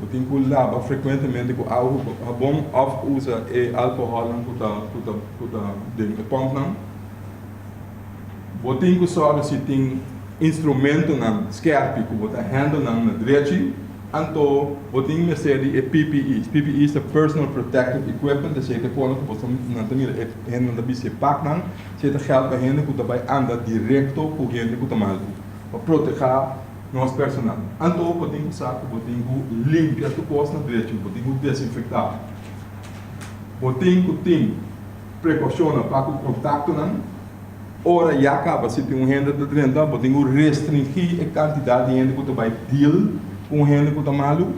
A: Bo tin ku laba frekuentemente ku awa ku habon òf usa e alkohòlnan ku ta ku ta ku ta den e pòmpnan. Bo tin ku sòru si tin instrumentonan skèrpi ku bo ta handle nan na drechi, anto bo tin mester di e PPE's. PPE's ta Personal Protective Equipment, esei ta kosnan ku bo ta nan ta mira e hendenan ta bisti e paknan, esei ta gèld pa hende ku ta bai anda direkto ku hende ku ta malu, pa protehá nos personal. Anto bo tin ku sa ku bo tin ku limpia tur kos na drechi, bo tin ku desinfektá. Bo tin ku tin prekoushonnan pa ku kontaktonan. Ora ya kaba si tin un hende ta drenta, bo tin ku restringí e kantidat di hende ku ta bai deal ku un hende ku ta malu.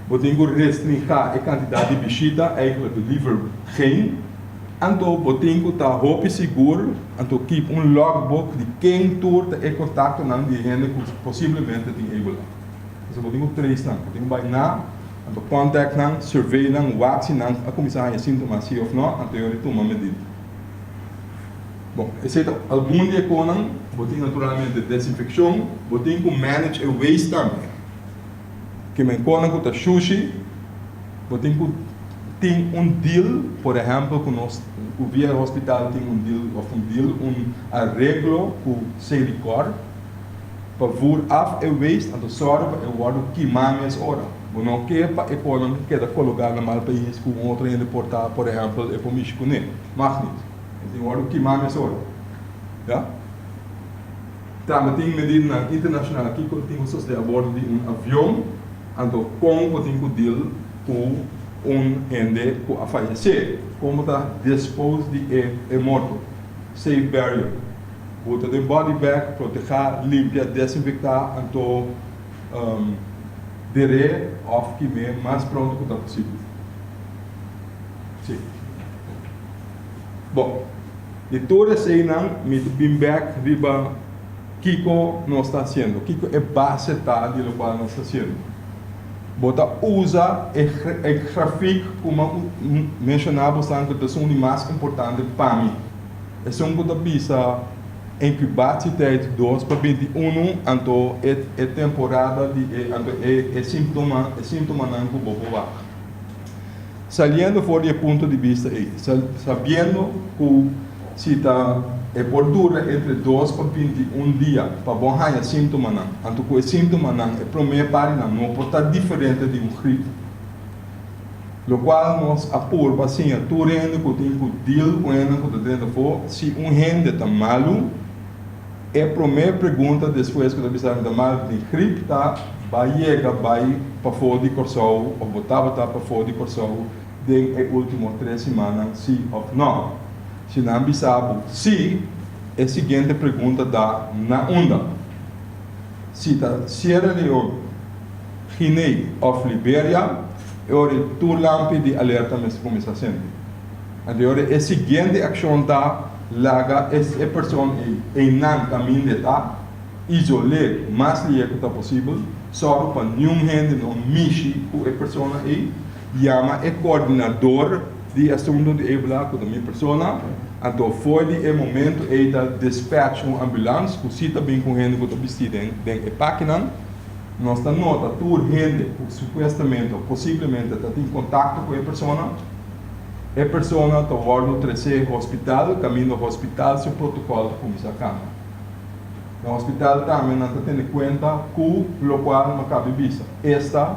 A: Bo tin ku restringá e kantidat di bishita, eigenlijk liever geen. Anto bo tin ku ta hopi sigur, anto keep un logboek di ken tur ta e kontaktonan di e hende ku posiblemente tin Ebola. Pasobra bo tin ku trace nan, bo tin ku bai na, anto contact nan, survey nan, wak si nan a kuminsá haña síntoma si òf nò, anto e ora tuma medida. Bon, esei ta algun di e konan. Bo tin naturalmente desinfekshon, bo tin ku manage e waste tambe. Ke men konan ku ta shushi, bo tin ku tin un deal, por ehèmpel ku nos ku via e hospital tin un deal òf un deal, un areglo ku Selikor pa voer af e waste, anto sòru pa e wòrdu kimá mes ora. Bo no ke pa e konan keda kologá na mal pais ku un otro hende por ta, por ehèmpel, e por mishi kuné. Mag niet. E tin wòrdu kimá mesora. Ya. Tambe tin medidanan internashonal kiko tin ku sosodé a bordo di un avion, anto kon bo tin ku deal ku un hende ku a fayesé, kon bo ta dispose di e e morto, safe burial. Bo ta den body bag, protehá, limpia, desinfektá, anto der'é òf kim'é mas pronto ku ta posibel. Sí. Bon, di tur eseinan mi ta bin bek riba kiko nos ta hasiendo, kiko e base ta di lokual nos ta hasiendo. Bo ta usa e e grafik ku mi a menshoná bosan ku ta esun di mas importante pa mi. Esun ku ta bisa inkubatietijd dos pa 21, anto e e temporada di e anto e e síntoma e síntomanan ku bo por wak. Saliendo for di e punto di bista ei, sabiendo ku si ta e por dura entre dos pa 21 dia pa bo haña síntomanan, anto ku e síntomanan e promé parinan no por ta diferente di un grip. Lokual nos a purba siña tur hende ku tin ku deal ku hendenan ku ta drenta afó, si un hende ta malu, E promé pregunta despues ku ta bisa mi ta mal di grip ta, Ba yega bai pafó di Kòrsou òf bo tabata pafó di Kòrsou den e último tres simannan, sí òf nò? Si nan bisa bo sí, e siguiente pregunta ta, Na unda? Si ta Sierra Leone, Guinea òf Liberia, e ora ei tur lampi di alerta mester kuminsá sende. Anto e ora e siguiente akshon ta laga e person ei einan kaminda e ta, isol'é mas lihe ku ta posibel, sòru pa niun hende no mishi ku e persona ei, yama e koordinador di e asuntu di Ebola, ku ta mi persona, anto for di e momento ei ta dispatch un ambulans ku si ta bin ku hende ku ta bistí den e pakinan. Nos ta nota tur hende ku supuestamente o posiblemente ta tin kontakto ku e persona. E persona ta wòrdu tresé hospital kaminda hospital su protokòl ta kuminsá kambia. Na hospital tambe nan ta tene kuenta ku lokual no kabe bisa. Esta,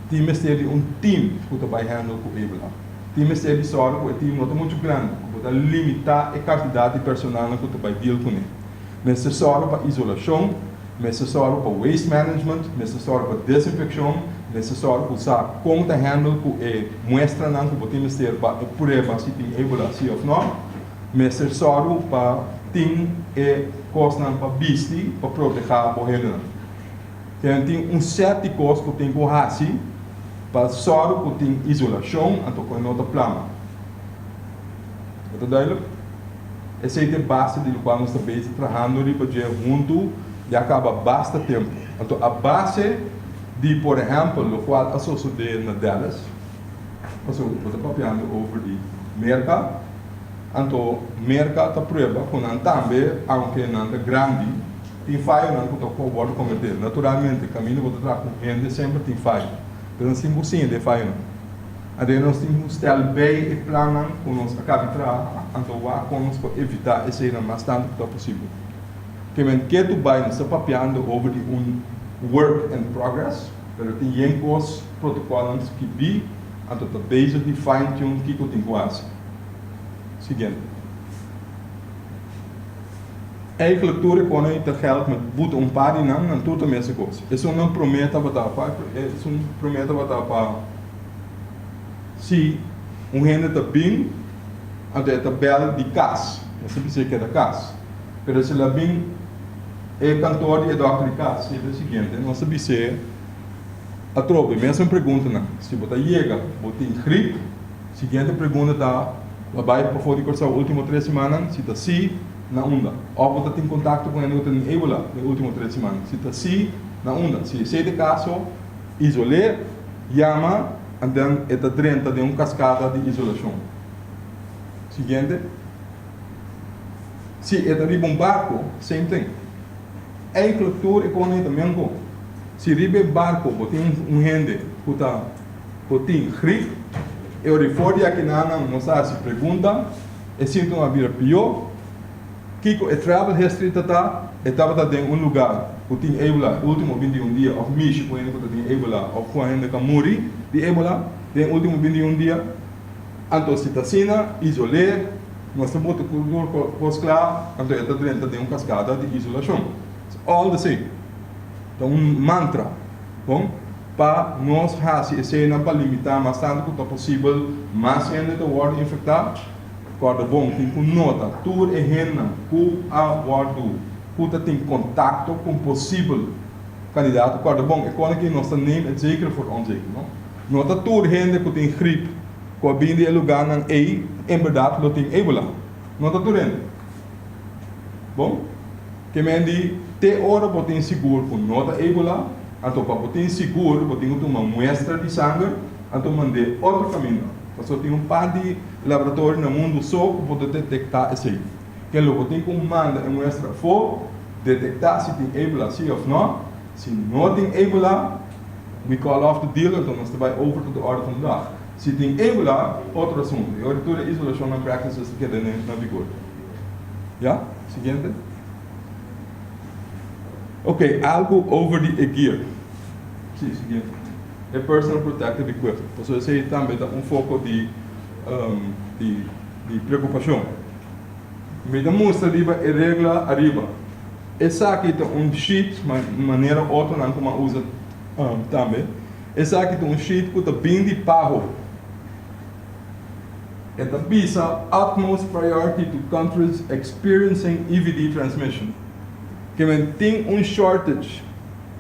A: tin mester di un team ku ta bai handle ku Ebola. Tin mester di sòru ku e team no ta muchu grandi, ku bo ta limitá e kantidat di personalnan ku ta bai deal kuné. Mester sòru pa isolashon, mester sòru pa waste management, mester sòru pa desinfekshon, mester sòru ku sa kon ta handle ku e muestranan ku bo tin mester pa e prueba si tin Ebola si òf nò. Mester sòru pa tin e kosnan pa bisti pa protehá bo hendenan. Ten tin un sèt di kos ku tin ku hasi pa sòru ku tin isolashon anto ku e no ta plama. E ta duidelijk? Esei ta e base di lokual nos ta bezig trahando riba dje huntu ya kaba basta tempu. Anto a base di por ehèmpel lokual a sosodé na Dallas, pasobra bo ta papiando over di Merka, Anto Merka ta prueba ku nan tambe, aunke nan ta grandi, tin fayonan ku ta por wòrdu kometé. Naturalmente, kaminda bo ta traha ku hende semper tin fayo, pero nos tin ku siña di e fayonan. Anto nos tin ku stèl bei e plannan ku nos a kabi traha, anto wak kon nos por evitá eseinan mas tantu ku ta posibel. Ke men ketu bai nos ta papiando over di un work in progress, pero tin yen kos, protokòlnan skibí, anto ta bezig di fine tune kiko tin ku hasi. Siguiente. Eigenlijk tur e konan ei ta geld met buta un par di nan, nan tur ta mester kos. Esun nan promé tabata pa, esun promé tabata pa si un hende ta bin, anto e ta bel di kas, nos ta bisa e keda kas. Pero si el a bin e kantor di e dòkter di kas, si e ta e siguiente, nos ta bis'é atrobe mesun preguntanan, si bo ta yega, bo tin grip, Siguiente pregunta ta, Bo a bai pafó di Kòrsou último tres simannan? Si ta sí, na unda? Òf bo ta tin kontakto ku hende ku ta tin ébola den último tres simannan? Si ta sí, na unda? Si esei ta e kaso, isol'é, yama, anten e ta drenta den un kaskada di isolashon. Siguiente. Si e ta riba un barko, same thing. Eigenlijk tur e konen ta menko. Si riba e barko bo tin un hende ku ta. Bo tin grip? E ora di for di akinanan nos a hasi pregunta, e síntoma a bira pió. Kiko e travel history ta ta? E tabata den un lugá ku tin ébola e último 21 dia òf mishi ku hende ku ta tin ébola òf ku hende ku a muri di ébola den e último 21 dia? Anto si ta asina, isol'é, nos ta bota tur kos kla, anto e ta drenta den un kaskada di isolashon. It's all the same. Ta un mantra. Bon? Pa nos hasi eseinan pa limitá mas tantu ku ta posibel mas hende ta wòrdu infektá. Kòrda bon, tin ku nota tur e hendenan ku a wòrdu ku ta tin kontakto ku un posibel kandidato. Kòrda bon, e kòne ki nos ta neem het zekere voor het onzekere, no? No ta tur hende ku tin grip ku a bin di e lugánan ei en bèrdat lo tin ébola. No ta tur hende. Bon, ke men di te ora bo tin sigur ku no ta ébola, anto pa bo tin sigur bo tin ku tuma muestra di sanger, anto mand'é otro kaminda. Pasobra tin un par di laboratorio na mundu so ku por ta detektá esei. Ke lo bo tin ku manda e muestra afó, detektá si tin ébola si òf nò. Si no tin ébola, we call off the deal, anto nos ta bai over tot de orde van de dag. Si tin ébola, otro asuntu. E ora tur e isolashonnan practices ta keda na vigor. Ya? Siguiente. Ok, algu over di e gear. Si, siguiente. E personal protective equipment. Pasobra esei tambe ta un foko di di di preokupashon. Mi ta mustra riba e regla ariba. Esaki ta un sheet, manera otronan ku mi a usa tambe. Esaki ta un sheet ku ta bin di PAHO. E ta bisa utmost priority to countries experiencing EVD transmission. Ke men tin un shortage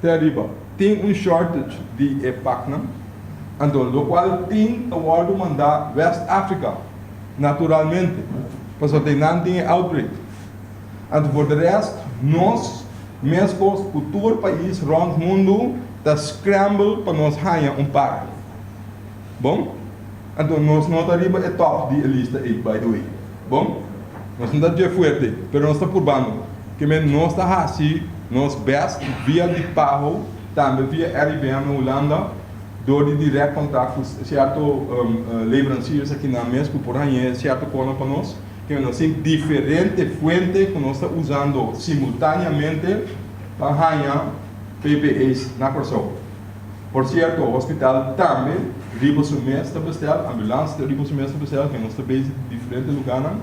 A: te ariba, tin un shortage di e paknan, anto lokual tin ta wòrdu mandá West Africa, naturalmente, pasobra nan tin e outbreak. Anto for de rest, nos, meskos ku tur pais rònt mundu, ta scramble pa nos haña un pak. Bon? Anto nos no ta riba e top di e lista ei, by the way. Bon? Nos no ta dje fuerte, pero nos ta purbando. Ke men nos ta hasi nos best via di PAHO, tambe via RIVM na Hulanda, dor di direct contact ku sierto leveranciers akinan mes ku por hañ'é sierto konan pa nos. Ke nos tin diferente fuente ku nos ta usando simultáneamente pa haña PPE's na Kòrsou. Por sierto, hospital tambe riba su mes ta bestel, ambulans riba su mes ta bestel, ke nos ta bezig di diferente lugánan.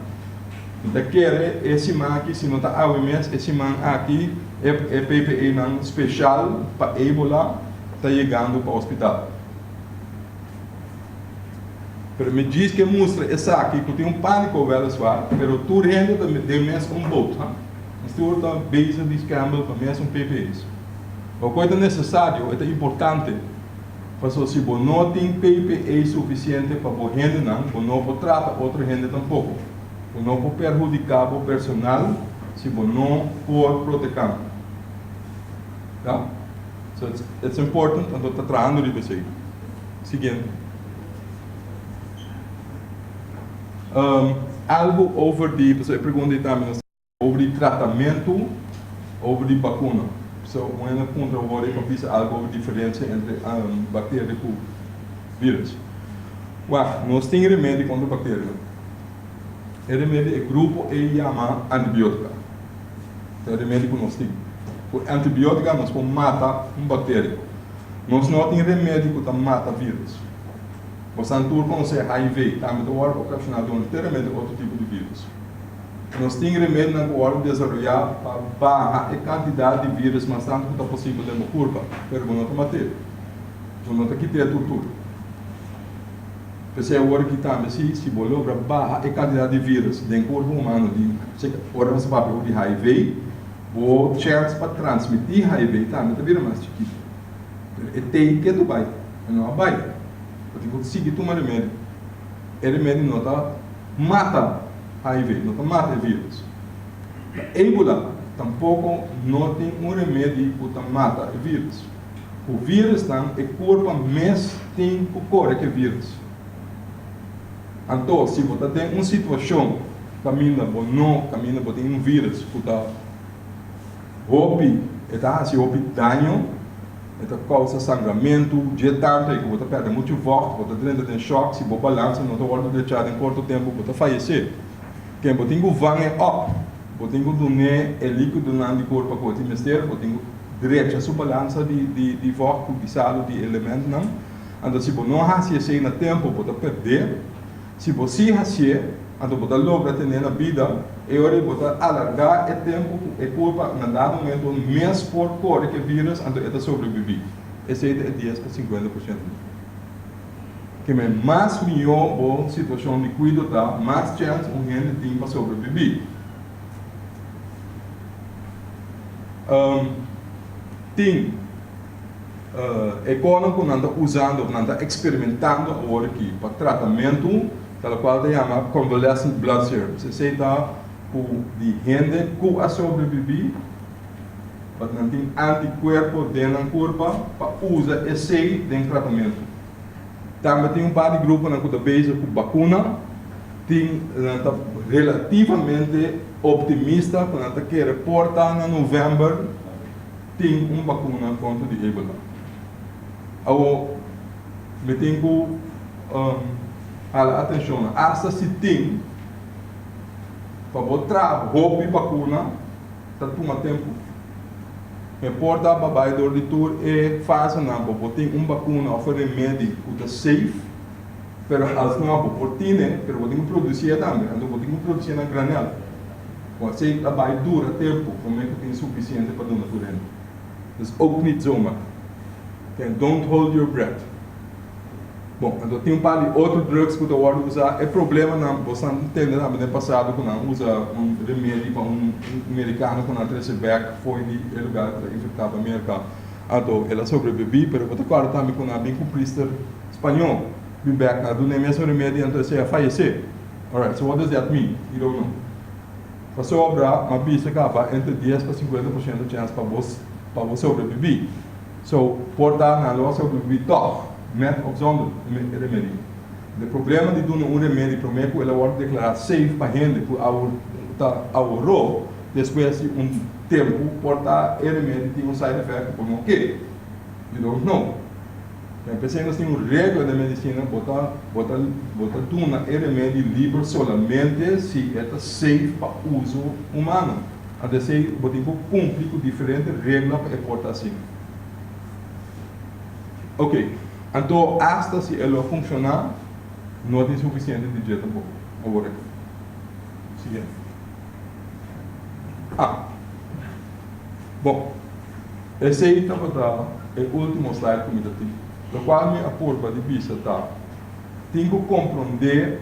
A: Mi ta kere e siman aki, si no ta awe mes, e siman aki e e PPEnan speshal pa Ebola ta yegando pa hospital. Pero mi djis ke mustra esaki ku tin un pániko wèliswaar, pero tur hende ta den mes un boot, ha. Nos tur ta bezig di scramble pa mes un PPE's. Loke ta nesesario, e ta importante, pasobra si bo no tin PPE sufisiente pa bo hendenan, bo no por trata otro hende tampoko. Bo no por perhudiká bo personal si bo no por proteká nan. Ya? So it's, it's important, anto ta trahando riba esei. Siguiente. Um, algu over di, pasobra e pregunta ei tambe nos. Over di tratamentu, over di bakuna. So un hende a puntra awor pa bisa algu over diferensia entre bakteria ku virus. Wak, nos tin remedi kontra bakteria. E remedi, e grupo ei yama antibiotika. Ta e remedi ku nos tin. Ku antibiotika nos por mata un bakteria. Nos no tin remedi ku ta mata virus. Bosan tur konosé HIV, tambe ta wòrdu okashoná dor enteramente otro tipo di virus. Nos tin remedinan ku wòrdu desaroyá pa baha e kantidat di vírus mas tantu ku ta posibel den bo kurpa, pero bo no ta mat'é. Bo no ta kit'é tur tur. P'esei awor aki tambe si, si bo logra baha e kantidat di vírus den kurpa humano di, ora nos ta papia di HIV, bo chèns pa transmití HIV tambe ta bira mas chikitu. Pero e tei ke tu bai, e no a bai. Bo tin ku sigui tuma remedi. E remedi no ta mata HIV, no ta mata e virus. Pa Ebola tampoco no tin un remedi cu ta mata e virus. Cu virusnan e curpa mes tin cu core cu e virus. Anto si bo ta den un situacion caminda bo no caminda bo tin un virus cu ta Hopi, e ta hasi hopi daño, e ta kousa sangramentu, dje tantu ei ku bo ta pèrdè muchu vògt, bo ta drenta den shòk, si bo balansa no ta wòrdu drechá den korto tempu bo ta fayesé. Ken bo tin ku vang e òp, bo tin ku dun'é e líkidonan di kurpa ku e tin mester, bo tin ku drecha su balansa di di di vògt ku di salu di elementonan. Anto si bo no hasi esei na tempu bo ta pèrdè. Si bo si hasié, anto bo ta logra tené na bida, e ora ei bo ta alargá e tempu ku e kurpa na dado momento mes por kore ku e vírus, anto e ta sobrebibí. Esei ta e dies pa 50% nan. Keme mas mihó bo situashon di kuido ta, mas chèns un hende tin pa sobrebibí. Tin. E konan ku nan ta usando of nan ta eksperimentando awor aki pa tratamentu ta lokual ta yama convalescent blood serums. Esei ta ku di hende ku a sobrevivi but nan tin antikuerpo den nan kurpa pa usa esei den tratamentu. Tambe tin un par di gruponan ku ta bezig ku bakuna tin nan ta relativamente optimista ku nan ta kere por ta na november. Tin un bakuna kontra di Ebola. Awor, mi tin ku hala atenshon, asta si tin, pa bo traha hopi bakuna ta tuma tempu. No importa pa bai dor di tur e fasenan pa bo tin un bakuna òf un remedi ku ta safe, pero alsno bo por tine, pero bo tin ku produsié tambe, anto bo tin ku produsié na granel. Bo esei ta bai dura tempu promé ku tin sufisiente pa duna tur hende. Dus ook niet zomaar. Oké, don't hold your breath. Bon, anto tin un par di otro drugs ku ta wòrdu usá. E problemanan, bo sa tende tambe den pasado ku nan usa un remedi pa un merikano ku nan trese bèk fo'i di e lugar ku ta infektá pa Merka. Anto el a sobrebibí, pero bo ta kòrda tambe ku nan a bin ku priester spañó bin bèk, nan a duna e mesun remedi anto esei a fayesé. Alright, so what does that mean? You don't know. Pasobra m'a bisa kaba entre 10 pa 50% chèns pa bo pa bo sobrebibí. So, por ta nan lo a sobrebibí tòg, met òf zonder e remedi. E problema di duna un remedi promé ku el a wòrdu deklará safe pa hende ku a ta aworó despues di un tempu, por ta e remedi tin un side effect ku bo no ke. You don't know. P'esei nos tin un regla den medisina, bo ta bo ta bo ta duna e remedi liber solamente si e ta safe pa uso humano. Anto esei bo tin ku kumpli ku diferente regla pa e por ta asina. Ok, anto asta si e lo funshoná, no tin sufisiente di dje tampoko awor aki. Siguiente. Ah. Bon, esei tabata e ultimo slide ku mi ta tin. Lokual mi a purba di bisa ta, tin ku komprondé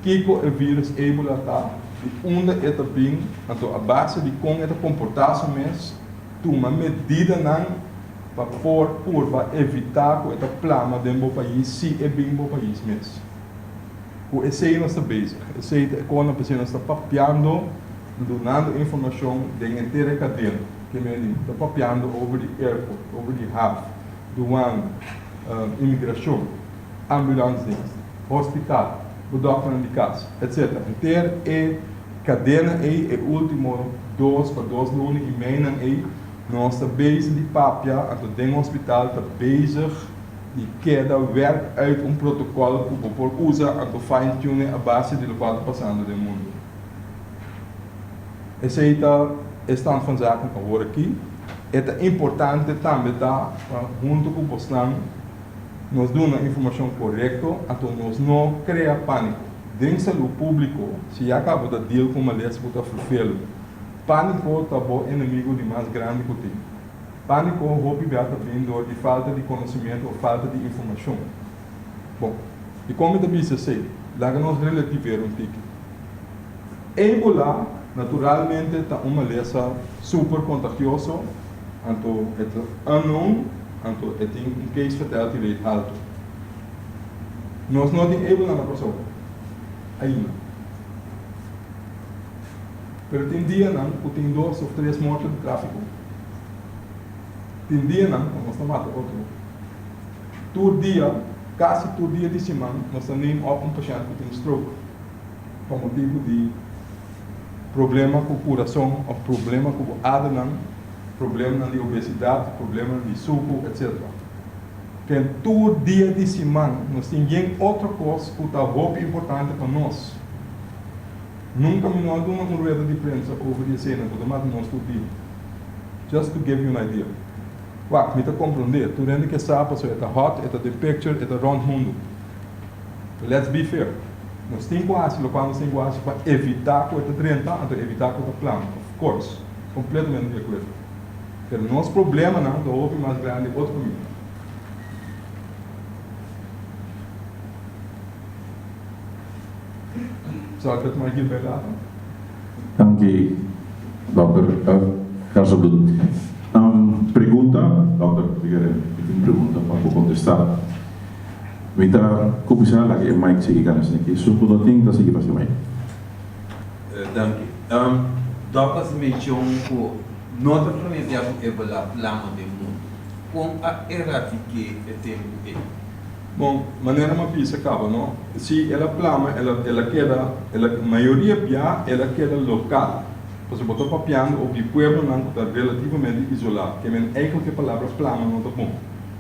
A: kiko e vírus Ebola ta, di unda e ta bin, anto a base di kon e ta komportá su mes, tuma medidanan pa por purba evitá ku e ta plama den bo pais si e bin bo pais mes. Ku esei nos ta bezig. Esei ta e kona p'esei nos ta papiando. Dunando informacion den henter e cadena, ke men ta papiando over di airport, over di haf, douane, inmigracion, ambulancedienst, hospital, bo dokternan di cas, etc. Henter e cadena ey e ultimo dos pa dos luna y meinan ey nos ta bezig di papia, anto den hospital ta bezig di keda werk uit un protocol cu bo por usa anto fine tune a base di locual ta pasando den mundo. Esei ta e stand van zaken awor aki. E ta importante tambe ta pa hunto ku bosnan nos duna informashon korekto anto nos no krea pániko. Den salú públiko si ya kaba ta deal ku malesa ku ta ferfelu, pániko ta bo enemigo di mas grandi ku tin. Pániko hopi bia ta bin dor di falta di konosementu òf falta di informashon. Bon, dikon mi ta bisa esei? Laga nos relativeer un tiki. Ebola naturalmente ta un malesa super contagioso, anto e ta unknown, anto e tin un case fatality rate halto. Nos no tin ebola na Kòrsou ainda. Pero tin dianan ku tin dos of tres morto di trafiko. Tin dianan ku nos ta mata otro. Tur dia, kasi tur dia di siman, nos ta neem op un pashènt ku tin stroke pa motibu di problema ku kurason òf problema ku bo adernan, problemanan di obesidat, problemanan di suku, etsetera. Ken tur dia di siman nos tin yen otro kos ku ta hopi importante pa nos. Nunka mi no a duna un rueda di prensa over di eseinan ku ta mata nos tur dia. Just to give you an idea. Wak, mi ta komprondé, tur hende ke sa pasobra e ta hot, e ta den picture, e ta rònt mundu. But let's be fair, nos tin ku hasi lokual nos tin ku hasi pa evitá ku e ta drenta, anto evitá ku e ta plama. Of course, kompletamente di akuerdo. Pero nos problemanan ta hopi mas grandi otro kaminda. Zal ik het maar hierbij laten?
C: Danki Dòkter Gersobloed. Pregunta, Dòkter Figueredo, mi tin pregunta pa bo kontestá. Mi ta kuminsá laga e mic sigui gana esaki. Esun ku no tin ta sigui pasa e mic.
D: Danki. Dòkter a menshon ku no ta promé bia ku Ebola plama den mundu. Kon a eradik'é e tempu ei?
A: Bon, manera mi a bisa kaba no, si el a plama el a el a keda el a mayoria bia el a keda lokal, pasobra bo ta papiando over di pueblonan ku ta relativamente isolá, ke men eigenlijk e palabra plama no ta bon,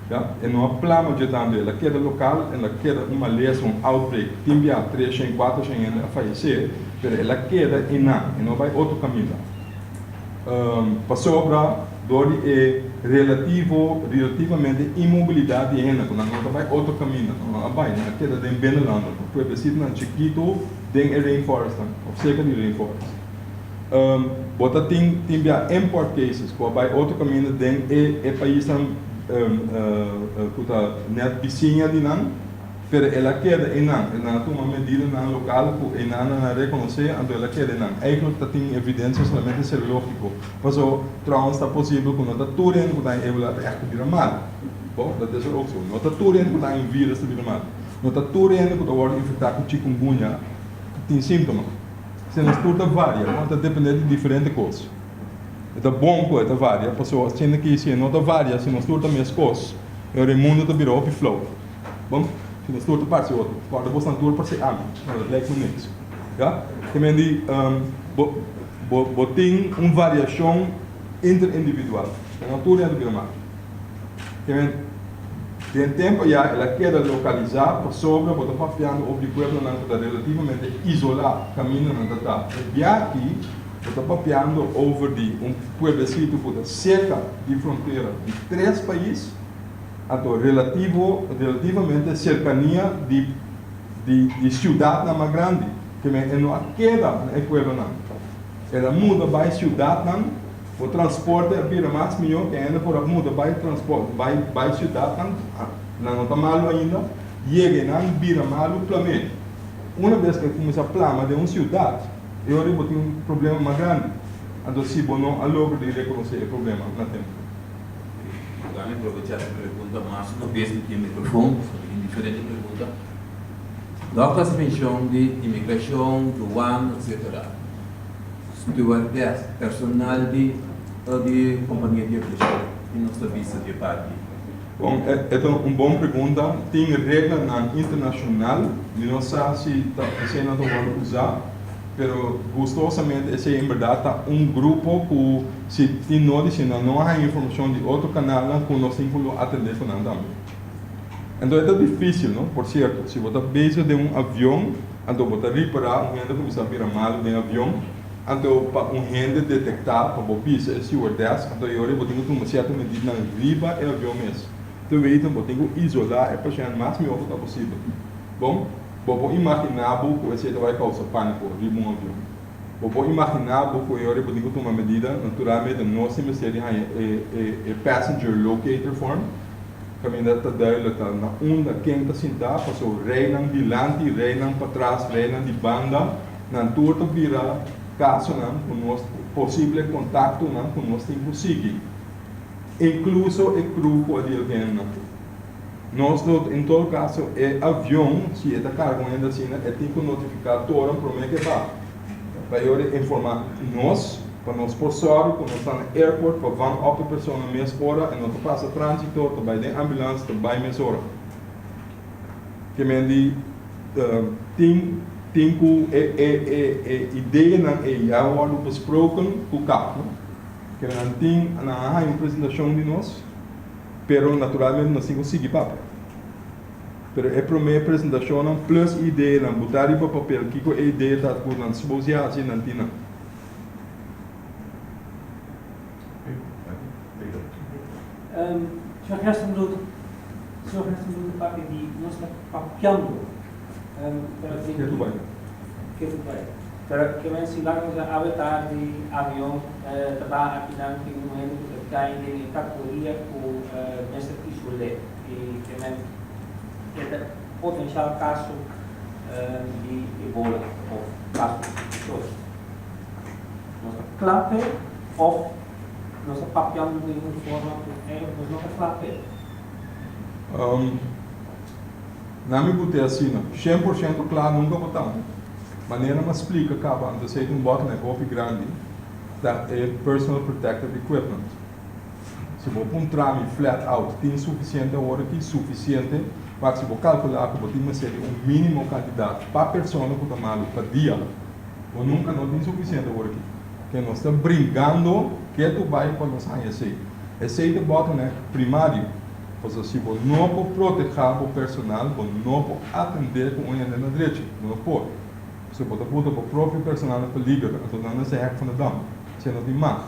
A: ya, e no a plama dje tantu, el a keda lokal, el a keda un malesa, un outbreak, tin bia treshen, kuatershen hende a fayesé, pero el a keda einan, e no a bai otro kaminda. Pasobra dor di e relativo, relativamente inmobilidat di hende ku nan no ta bai otro kaminda, nan no a bai, nan a keda den binnenlanden, òf pueblesitonan chikitu den e rainforestnan òf serka di rainforest. Bo ta tin tin bia import cases ku a bai otro kaminda den e e paisnan ku ta nèt bisiña di nan. Pero el a keda einan. Nan a tuma medidanan lokal ku einan nan a rekonosé, anto el a keda einan. Eigenlijk ta tin evidensia solamente serológiko. Paso, trouwens ta posibel ku no ta tur hende ku ta haña ébola ta ègt bira mal. Bo, dat is er ook zo. No ta tur hende ku ta haña un vírus ta bira mal. No ta tur hende ku ta wòrdu infektá ku chikungunya tin síntoma. Esei nos tur ta varia, bo, ta dependé di diferente kos. E ta bon ku e ta varia, paso asina ki si e no ta varia, si nos tur ta meskos, e ora e mundu ta bira hopi flou. Bon, si nos tur ta parse otro, kòrda bosnan tur parse ami, no, dat lijkt me niks. Ya? Te men di, bo, bo, bo tin un variashon interindividual. No tur hende bira mal. Te men, Den tempu ya el a keda lokalisá pasobra bo ta papiando over di pueblonan ku ta relativamente isolá kaminda nan ta ta. E biaha bo ta papiando over di un pueblesito ku ta serka di frontera di tres pais, anto relativo relativamente serkania di di di siudatnan mas grandi. Ke men e no a keda na e pueblonan. El a muda bai siudatnan. Bo transporte a bira mas mihó, ke hende por a muda bai transport, bai bai siudatnan, nan no ta malu ainda, yega einan bira malu plam'é. Una bes ku e kuminsá plama den un siudat, e ora bo tin un problema mas grandi. Anto si bo no a logra di rekonosé e problema na tempu.
D: Dami aprovechá e pregunta mas una bes mi tin e mikrofon, pasobra mi tin diferente pregunta. Dòkter hasi menshon di imigrashon, duana, etsetera. Stewardess, personal di di kompania di aviashon i nos ta bisa di e parti.
A: Bon, e ta un bon pregunta. Tin reglanan internashonal, mi no sa si ta eseinan ta wòrdu usá, pero gustosamente esei en bèrdat ta un grupo ku si tin nodi, si nan no a haña informashon di otro kanalnan ku nos tin ku lo atendé ku nan tambe. Enton e ta difísil, no? Por sierto, si bo ta bezig den un avion, Anto bo ta ripará un hende kuminsá bira malu den avion, anto pa un hende detektá pa bo bisa e stewardess, anto e ora bo tin ku tuma sierto medidanan riba e avion mes. Te weten bo tin ku isolá e pashènt mas mihó ku ta posibel. Bon, bo por imaginá bo ku esei ta bai kousa pániko riba un avion. Bo por imaginá bo ku e ora bo tin ku tuma medida, naturalmente nos tin mester di haña e e passenger locator form, Kaminda ta duidelijk ta na unda ken ta sintá, paso reinan dilanti, reinan patras, reinan di banda, nan tur ta bira kasonan ku nos, posible kontaktonan ku nos tin ku sigui, inkluso e crew ku a deal ku hendenan. Nos lo, en todo kaso, e avion, si e ta karga un hende asina, e tin ku notifiká toren promé ku e baha. Pa e ora informá nos, pa nos por sòru ku nos ta na airport pa van òp e persona mes ora e no ta pasa tránsito, ta bai den ambulans, ta bai mes ora. Ke men di tin tin ku e e e e ideanan ei ya wòrdu besproken ku kap, no? Ke nan tin nan a haña un presentashon di nos, pero naturalmente nos tin ku sigui papia. Pero e promé presentashonnan plus ideanan butá riba papel kiko e idea ta ku nan suppose di hasi nan tin nan.
E: Señor Gerstenbluth, Señor Gerstenbluth ta papia di nos ta papiando pero tin
A: Ketu bai.
E: Ketu bai. Pero ke men si laga nos awe tardi avion ta baha akinan tin un hende ku ta kai den e kategoria ku mester isol'é. I ke men e ta potensial kaso di Ebola of kaso sospechoso. Nos ta kla p'e of nos ta papiando den un forma ku eigenlijk nos no ta kla p'e?
A: Na mi bute asina, 100% kla nunka bo ta. Manera mi a splika kaba antes ei ta un bottleneck hopi grandi ta e personal protective equipment. Si bo puntra mi flat out tin sufisiente awor aki? Sufisiente, wak si bo kalkulá ku bo tin mester di un mínimo kantidat pa persona ku ta malu pa dia, bo nunka no tin sufisiente awor aki. Ke nos ta bringando ketu bai pa nos haña esei. Esei ta bottleneck primario, pasobra si bo no por protehá bo personal, bo no por atendé ku un hende na drechi, bo no por. Pasobra bo ta buta bo propio personal na peliger, anto nan mester hek van de dam, esei no tin mag.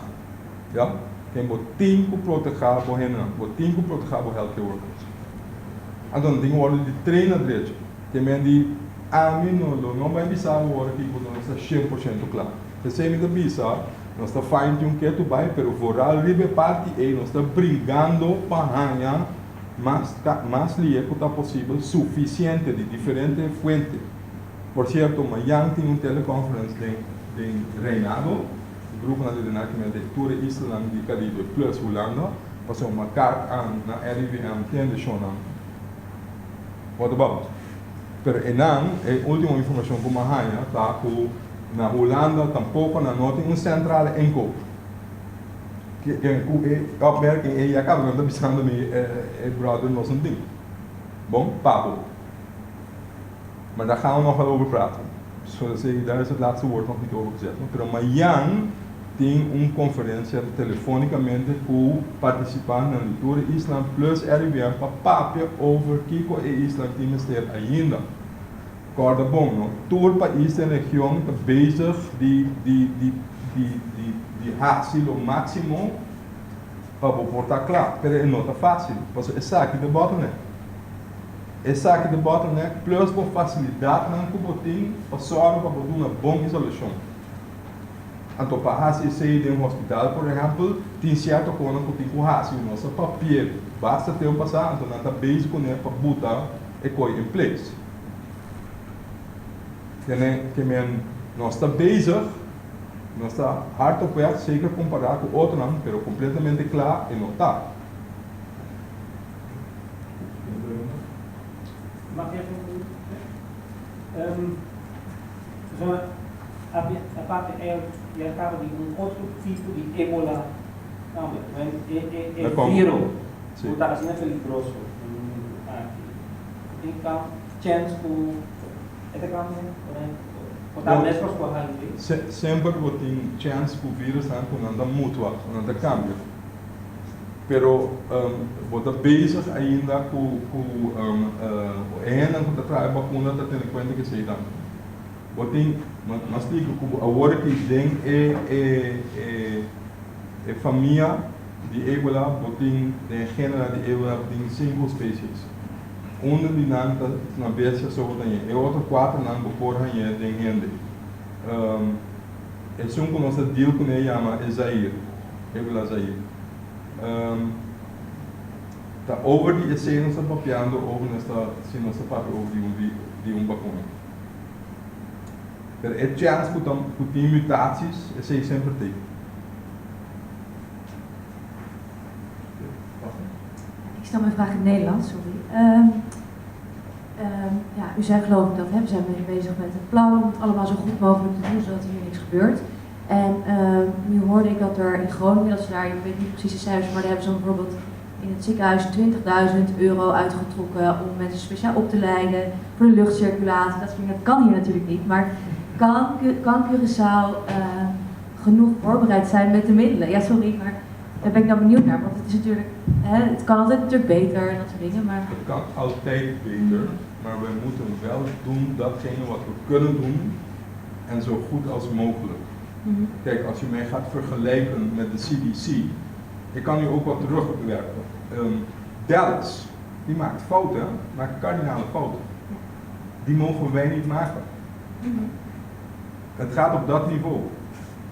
A: Ya, ken bo tin ku protehá bo hendenan, bo tin ku protehá bo healthcare workers. Anto nan tin ku wòrdu di train na drechi. Te men di, ami no lo no bai bisa bo ora ki ku no ta 100% kla. P'esei mi ta bisa, nos ta fine tune ketu bai, pero vooral riba e parti ei nos ta bringando pa haña mas mas lihe ku ta posibel sufisiente di diferente fuente. Por sierto, mañan tin un teleconference den den Reinado. Gruponan di renacimiento di tur e islanan di Caribe plus Hulanda pasobra makaar aan na RIVM tende shownan what about? Pero enan e ultimo informacion cu mi a haya ta cu na Hulanda tampoco nan no tin un centrale inkoop. Cu e opmerking ey ya caba nan ta bisando mi e brother nos no tin. Bon, papo. Maar daar gaan we nog wel over praten. Zoals ik, daar is het laatste woord nog niet over gezegd. Pero mañan. Tin un konferensia telefonikamente ku partisipantenan di tur e isla plus RIVM pa papia over kiko e isla tin mester ainda. Kòrda bon, no tur pais den region ta bezig di di di di di di hasi lo máksimo pa bo por ta kla, pero e no ta fásil, pasobra esaki ta bottleneck. Esaki ta bottleneck plus bo fasilidatnan ku bo tin pa sòru pa bo duna bon isolashon. Anto pa hasi esei den un hospital, por ehèmpel, tin sierto konan ku tin ku hasi. Nos a papi'é basta tempu pasá, anto nan ta bezig kuné pa buta e koi in place. Tene ke men nos ta bezig, nos ta hard op weg, zeker kompará ku otronan, pero kompletamente kla e no ta.
E: Mag ik even een Aparte e a caba di un otro tipo di ebola tambe. E e viro cu ta asina peligroso aki. Tin chens cu e ta cambia o ta mescos cu HIV?
A: Semper bo tin chens cu virusnan cu nan ta mutua, cu nan ta cambia. Pero bo ta bezig ainda cu e hendenan cu ta traha e bacuna ta tene cuenta cu esey tambe. Bo tin, mas splika ku bo awor aki den e e e famia di ebola bo tin, den e genera di ebola bo tin sinku species. Unda di nan ta na bestia so bo ta hañ'é, e otro kuaternan bo por hañ'é den hende. Esun ku nos ta deal kuné yama e Zaire, ebola Zaire. Ta over di esei nos ta papiando over nos ta si nos ta papia over di un di un bakuna. Pero e chèns ku ta ku tin mutaties esei semper t'ei.
F: Ik stel mijn vraag in het Nederlands, sorry. Ja, u zei geloof ik dat hè, we zijn bezig met een plan om het allemaal zo goed mogelijk te doen zodat hier niks gebeurt. En nu hoorde ik dat er in Groningen, dat ze daar, ik weet niet precies de cijfers, maar daar hebben ze bijvoorbeeld in het ziekenhuis €20.000 uitgetrokken om mensen speciaal op te leiden voor de luchtcirculatie. Dat soort dingen. Dat kan hier natuurlijk niet, maar kan Curaçao genoeg voorbereid zijn met de middelen? Ja, sorry, maar daar ben ik dan benieuwd naar, want het is natuurlijk, hè, het kan altijd natuurlijk beter en dat soort dingen. Maar...
A: Het kan altijd beter, maar we moeten wel doen datgene wat we kunnen doen en zo goed als mogelijk. Kijk, als je mij gaat vergelijken met de CDC, ik kan nu ook wat terugwerpen. Dallas, die maakt fouten, maakt kardinale fouten. Die mogen wij niet maken. Het gaat op dat niveau.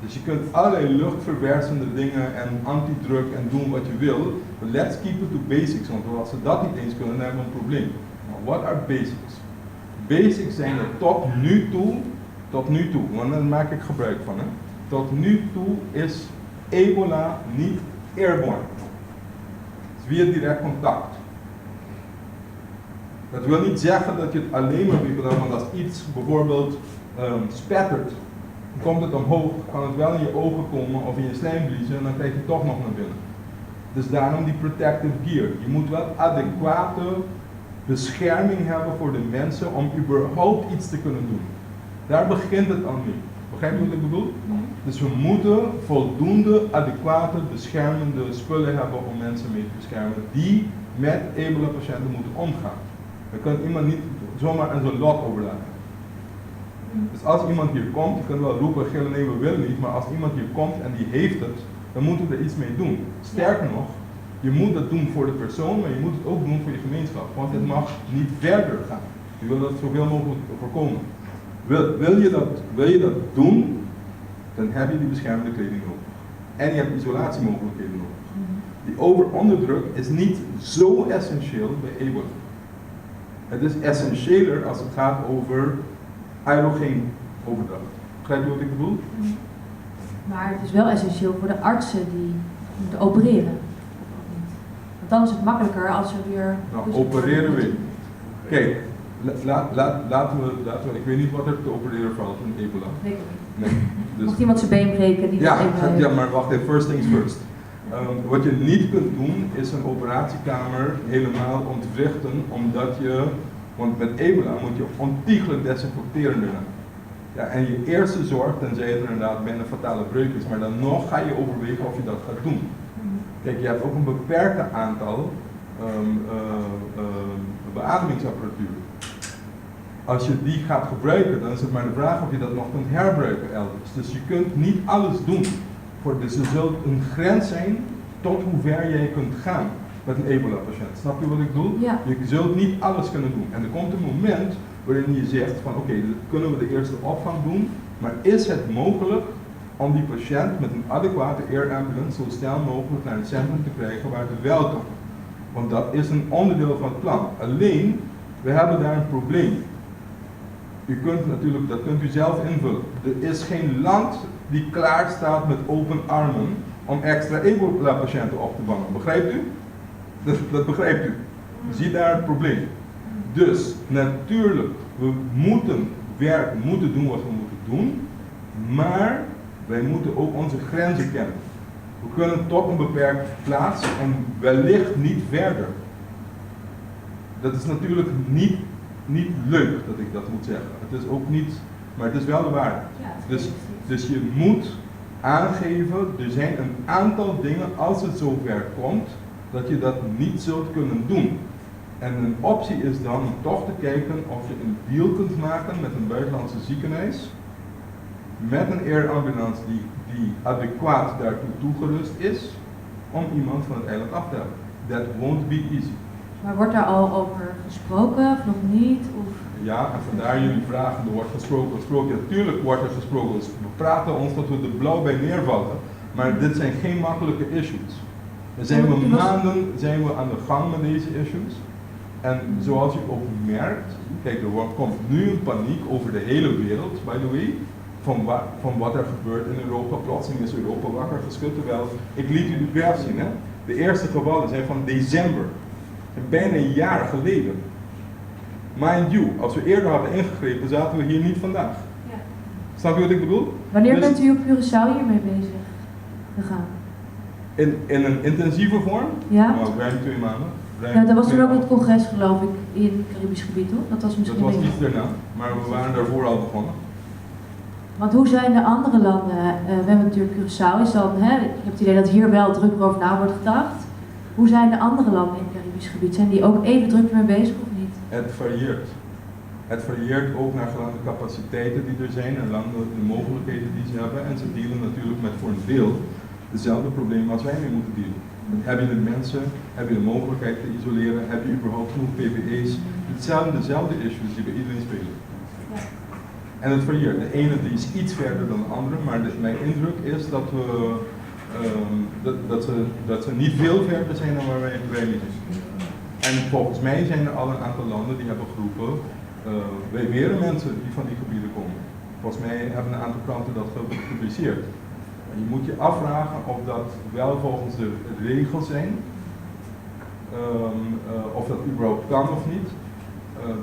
A: Dus je kunt allerlei luchtverwersende dingen en antidruk en doen wat je wil. But let's keep it to basics, want als ze dat niet eens kunnen, dan hebben we een probleem. Nou, what are basics? Basics zijn er tot nu toe, tot nu toe, want daar maak ik gebruik van. Hè? Tot nu toe is ebola niet airborne. Het is via direct contact. Dat wil niet zeggen dat je het alleen maar via contact, want als iets bijvoorbeeld spettert, dan komt het omhoog, kan het wel in je ogen komen of in je slijmvliezen en dan krijg je toch nog naar binnen. Dus daarom die protective gear. Je moet wel adequate bescherming hebben voor de mensen om überhaupt iets te kunnen doen. Daar begint het al mee. Begrijp je wat ik bedoel? Dus we moeten voldoende adequate beschermende spullen hebben om mensen mee te beschermen die met ebola-patiënten moeten omgaan. We kunnen iemand niet zomaar aan zijn lot overlaten. Dus als iemand hier komt, je kunt wel roepen, gillen, nee, we willen niet, maar als iemand hier komt en die heeft het, dan moeten we er iets mee doen. Sterker nog, je moet dat doen voor de persoon, maar je moet het ook doen voor je gemeenschap, want het mag niet verder gaan. Je wil dat zoveel mogelijk voorkomen. Wil je dat doen, dan heb je die beschermende kleding nodig. En je hebt isolatiemogelijkheden nodig. Die over-onderdruk is niet zo essentieel bij ebola. Het is essentiëler als het gaat over aerogeen overdracht. Begrijp je wat ik bedoel?
F: Maar het is wel essentieel voor de artsen die moeten opereren. Want dan is het makkelijker als ze weer...
A: Nou, opereren weet ik niet. Kijk, laten we, ik weet niet wat er te opereren valt in ebola.
F: Weet ik niet.
A: Nee, dus
F: Mocht iemand zijn been breken die
A: Ja,
F: dat ebola heeft.
A: ja, maar wacht even, first things first. Wat je niet kunt doen is een operatiekamer helemaal ontwrichten, omdat je, want met ebola moet je ontiegelijk desinfecteren daarna. Je Ja, en je eerste zorg, tenzij het inderdaad bijna fatale breuk is, maar dan nog ga je overwegen of je dat gaat doen. Kijk, je hebt ook een beperkt aantal beademingsapparatuur. Als je die gaat gebruiken, dan is het maar de vraag of je dat nog kunt herbruiken elders. Dus je kunt niet alles doen. Dus er zult een grens zijn tot hoe ver jij kunt gaan met een ebola-patiënt. Snap je wat ik bedoel?
F: Ja.
A: Je zult niet alles kunnen doen. En er komt een moment waarin je zegt van oké, dan kunnen we de eerste opvang doen, maar is het mogelijk om die patiënt met een adequate air ambulance zo snel mogelijk naar een centrum te krijgen waar het wel kan? Want dat is een onderdeel van het plan. Alleen, we hebben daar een probleem. U kunt natuurlijk, dat kunt u zelf invullen. Er is geen land die klaar staat met open armen om extra ebola-patiënten op te vangen. Begrijpt u? Dat begrijpt u. Zie daar het probleem. Dus natuurlijk, we moeten werken, moeten doen wat we moeten doen, maar wij moeten ook onze grenzen kennen. We kunnen tot een beperkte plaats en wellicht niet verder. Dat is natuurlijk niet leuk dat ik dat moet zeggen. Het is ook niet, maar het is wel de waarheid.
F: Ja, het is realistisch.
A: Dus je moet aangeven, er zijn een aantal dingen als het zover komt, dat je dat niet zult kunnen doen. En een optie is dan om toch te kijken of je een deal kunt maken met een buitenlandse ziekenhuis, met een air ambulance die adequaat daartoe toegerust is, om iemand van het eiland af te hebben. That won't be easy.
F: Maar wordt daar al over gesproken of nog niet? Of?
A: Ja, en vandaar jullie vragen, er wordt gesproken, gesproken. Natuurlijk wordt er gesproken, dus we praten ons tot we er blauw bij neervallen, maar dit zijn geen makkelijke issues. Dan zijn we maanden zijn we aan de gang met deze issues. En zoals u ook merkt, er komt nu een paniek over de hele wereld, by the way, van wat er gebeurt in Europa. Plotseling is Europa wakker geschud, terwijl ik liet u de graph zien, hè? De eerste gevallen zijn van december, bijna een jaar geleden. Mind you, als we eerder hadden ingegrepen, zaten we hier niet vandaag. Snap je wat ik bedoel?
F: Wanneer bent u op Curaçao hiermee bezig gegaan?
A: In een intensieve vorm?
F: Ja.
A: Nou, ruim 2 maanden. Ruim
F: Ja, dat was
A: twee
F: toen ook
A: maanden.
F: het congres, geloof ik, in het Caribisch gebied, toch? Dat was misschien
A: Dat was
F: een
A: iets daarna, maar we waren daarvoor al begonnen.
F: Want hoe zijn de andere landen? We hebben natuurlijk Curaçao, is dan, hè, ik heb het idee dat hier wel druk over na wordt gedacht. Hoe zijn de andere landen in het Caribisch gebied? Zijn die ook even druk ermee bezig of niet?
A: Het varieert. Het varieert ook naar gelang de capaciteiten die er zijn en lang de mogelijkheden die ze hebben. En ze dealen natuurlijk met voor een deel dezelfde problemen als wij mee moeten dealen. Heb je de mensen, heb je de mogelijkheid te isoleren, heb je überhaupt genoeg P P E's? Het zijn dezelfde issues die bij iedereen spelen. En het varieert. De ene die is iets verder dan de andere, maar mijn indruk is dat ze niet veel verder zijn dan waar wij nu zijn. En volgens mij zijn er al een aantal landen die hebben geroepen, wij weren mensen die van die gebieden komen. Volgens mij hebben een aantal kranten dat gepubliceerd. En je moet je afvragen of dat wel volgens de regels zijn, of dat überhaupt kan of niet.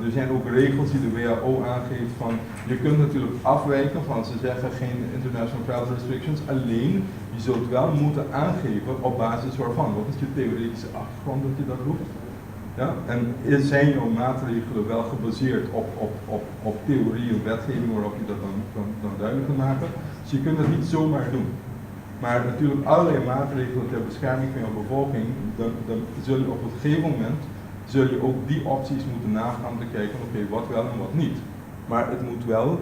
A: Er zijn ook regels die de WHO aangeeft van, je kunt natuurlijk afwijken van, ze zeggen geen international travel restrictions, alleen je zult wel moeten aangeven op basis waarvan. Wat is je theoretische achtergrond dat je dat roept? Ja? En zijn jouw maatregelen wel gebaseerd op theorie en wetgeving waarop je dat dan duidelijk kan maken? Dus je kunt dat niet zomaar doen. Maar natuurlijk allerlei maatregelen ter bescherming van jouw bevolking, dan zul je op een gegeven moment zul je ook die opties moeten nagaan om te kijken, oké, wat wel en wat niet. Maar het moet wel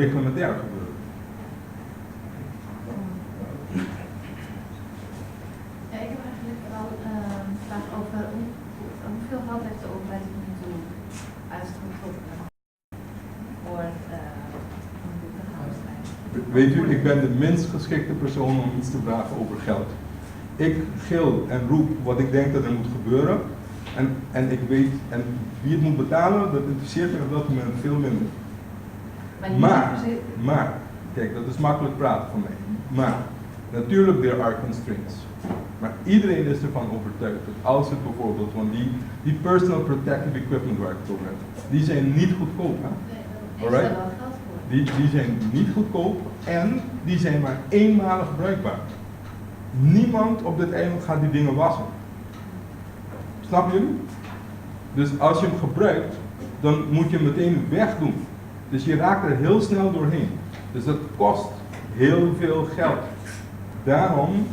A: reglementair gebeuren.
G: Ja, ik heb eigenlijk wel een vraag over hoeveel geld heeft de overheid tot nu toe uitgetrokken voor om dit te gaan bestrijden?
A: Weet u, ik ben de minst geschikte persoon om iets te vragen over geld. Ik gil en roep wat ik denk dat er moet gebeuren. En wie het moet betalen, dat interesseert me op dat moment veel minder.
G: Maar niet
A: Maar
G: per se-
A: dat is makkelijk praten voor mij. Maar, natuurlijk, there are constraints. Maar iedereen is ervan overtuigd dat als het bijvoorbeeld, want die personal protective equipment waar ik het over heb, die zijn niet goedkoop. Hè?
G: Nee, daar is
A: Alright?
G: daar wel geld voor.
A: Die zijn niet goedkoop en die zijn maar eenmalig bruikbaar. Niemand op dit eiland gaat die dingen wassen. Snap jullie? Dus als je hem gebruikt, dan moet je hem meteen wegdoen. Dus je raakt er heel snel doorheen. Dus dat kost heel veel geld. Daarom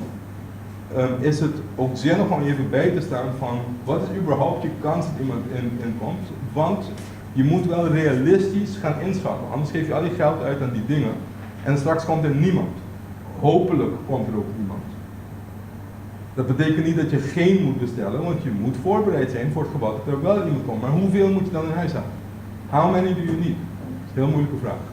A: is het ook zinnig om even bij te staan van wat is überhaupt je kans dat iemand inkomt. Want je moet wel realistisch gaan inschatten. Anders geef je al je geld uit aan die dingen en straks komt er niemand. Hopelijk komt er ook niemand. Dat betekent niet dat je geen moet bestellen, want je moet voorbereid zijn voor het geval dat er wel iemand komt. Maar hoeveel moet je dan in huis hebben? How many do you need? Dat is een heel moeilijke vraag.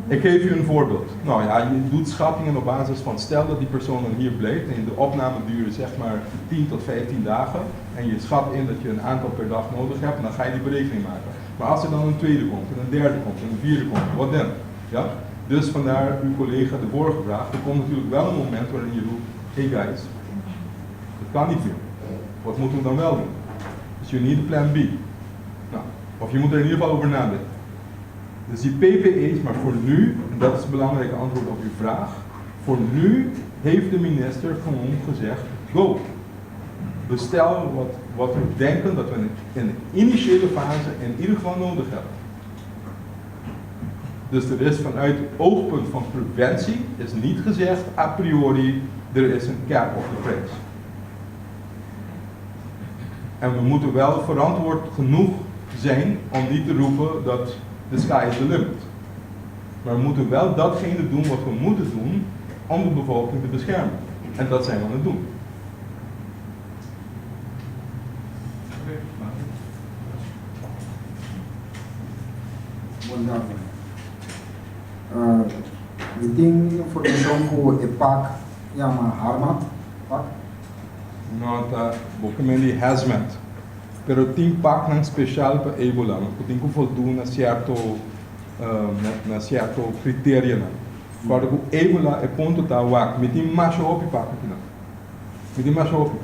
A: Ik geef u een voorbeeld. Nou ja, je doet schattingen op basis van stel dat die persoon dan hier blijft en de opname duurt zeg maar 10 tot 15 dagen en je schat in dat je een aantal per dag nodig hebt en dan ga je die berekening maken. Maar als er dan een tweede komt en een derde komt en een vierde komt, wat dan? Ja? Dus vandaar uw collega de vorige vraag, er komt natuurlijk wel een moment waarin je roept, hey guys, dat kan niet meer. Wat moeten we dan wel doen? Dus you need a plan B. Nou, of je moet er in ieder geval over nadenken. Dus die PPE's, maar voor nu, en dat is het belangrijke antwoord op uw vraag, voor nu heeft de minister gewoon gezegd, go. Bestel wat we denken dat we in de initiële fase in ieder geval nodig hebben. Dus er is vanuit het oogpunt van preventie, is niet gezegd a priori, er is een cap op de prijs. En we moeten wel verantwoord genoeg zijn om niet te roepen dat the sky is the limit. Maar we moeten wel datgene doen wat we moeten doen om de bevolking te beschermen. En dat zijn we aan het doen.
B: Bon tardi. Mi tin informashon ku e pak yama Harmat pak.
A: No ta bo ke men di hazmat. Pero tin paknan speshal pa Ebola, no ku tin ku voldoen na sierto na sierto kriterianan. Kòrda ku Ebola e punto ta wak mi tin masha hopi pak akinan. Mi tin masha hopi.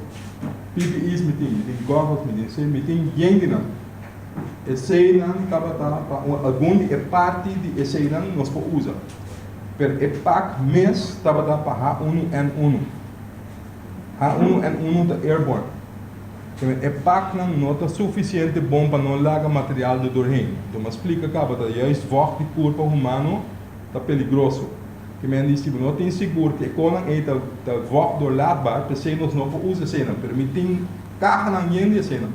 A: PPE's mi tin, mi tin goggles, mi tin esei, mi tin yen di nan. Eseinan tabata pa un algun di e parti di eseinan nos por usa. Pero e pak mes tabata pa H1N1. H1N1 ta airborne. Kende e paknan no ta sufisiente bon pa no laga material der doorheen. Anto m'a splika kaba ta juist vocht di kurpa humano ta peligroso. Ke men di si bo no tin sigur ku e konan ei ta ta vocht doorlaatbaar, p'esei nos no por usa eseinan. Pero mi tin kahanan yen di eseinan.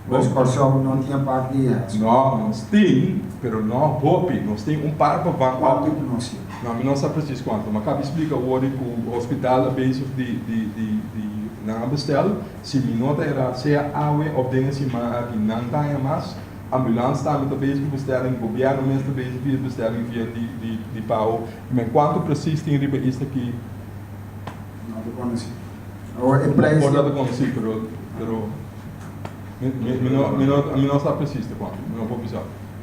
B: Nos Kòrsou no tin pak di eso.
A: No, nos tin, pero no hopi. Nos tin un par pa van op.
B: Kuantu ku nos tin?
A: No, mi no sa precies kuantu. Ma kabi splika awor di ku hospital a bezig di di di di nan a bestel. Si mi no ta era, sea awe of den e siman aki nan ta haña mas. Ambulans tambe ta bezig ku bestelling, gobièrnu mes ta bezig via bestelling via di di di pao. Men kuantu precies tin riba isla aki?
B: No ta konosí. Awor e prijs.
A: Por ta konosí, pero pero mi mi no mi no mi no sa precies ta kuantu, mi no por bisa.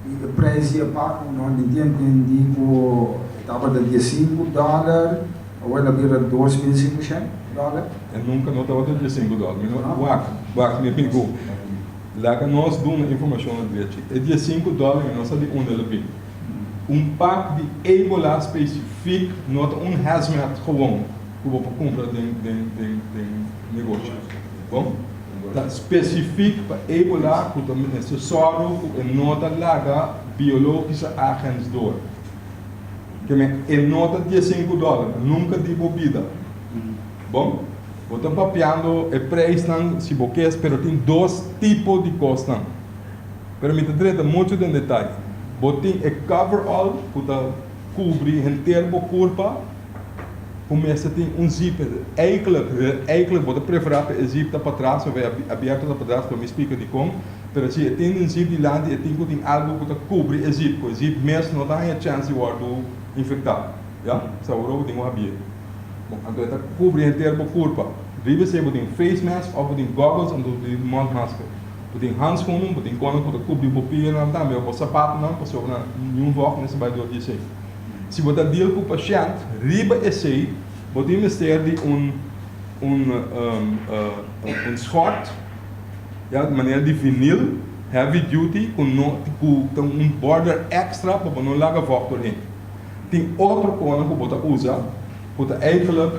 B: I e prijs di e pak no mi tin entendí ku e tabata diesinku dòler, awor el a bira 2500 dòler.
A: E nunka no tabata diesinku dòler. Mi no wak wak mi amigu. Laga nos duna informashon na drechi. E diesinku dòler mi no sa di unda el a bin. Un pak di Ebola specifiek no ta un hazmat gewoon ku bo por kumpra den den den den negoshi. Bon? Ta specifiek pa Ebola ku ta mester sòru ku e no ta laga biologische agens door. Ke men e no ta diesinku dòler, nunka di bo bida. Bon? Bo ta papiando e prijsnan si bo kes pero tin dos tipo di kosnan. Pero mi ta drenta muchu den detaye. Bo tin e coverall ku ta kubri henter bo kurpa ku mester tin un zip. Eigenlijk, eigenlijk bo ta preferá pa e zip ta patras of e abierto ta patras, lo mi splika dikon. Pero si e tin un zip dilanti e tin ku tin algu ku ta kubri e zip, ku e zip mes no ta haña chèns di wòrdu infektá. Ya, sa ora bo tin ku habié. Bon, anto e ta kubri henter bo kurpa. Riba esei bo tin face mask òf bo tin goggles anto bo tin mondmasker. Bo tin handschoenen, bo tin konan ku ta kubri bo pianan tambe òf bo sapatonan pasobra niun vògt mester bai dor di esei. Si bo ta deal ku pashènt riba esei bo tin mester di un un un schort ya manera di vinil heavy duty ku no ku ta un border extra pa bo no laga vògt doorheen. Tin otro konan ku bo ta usa ku ta eigenlijk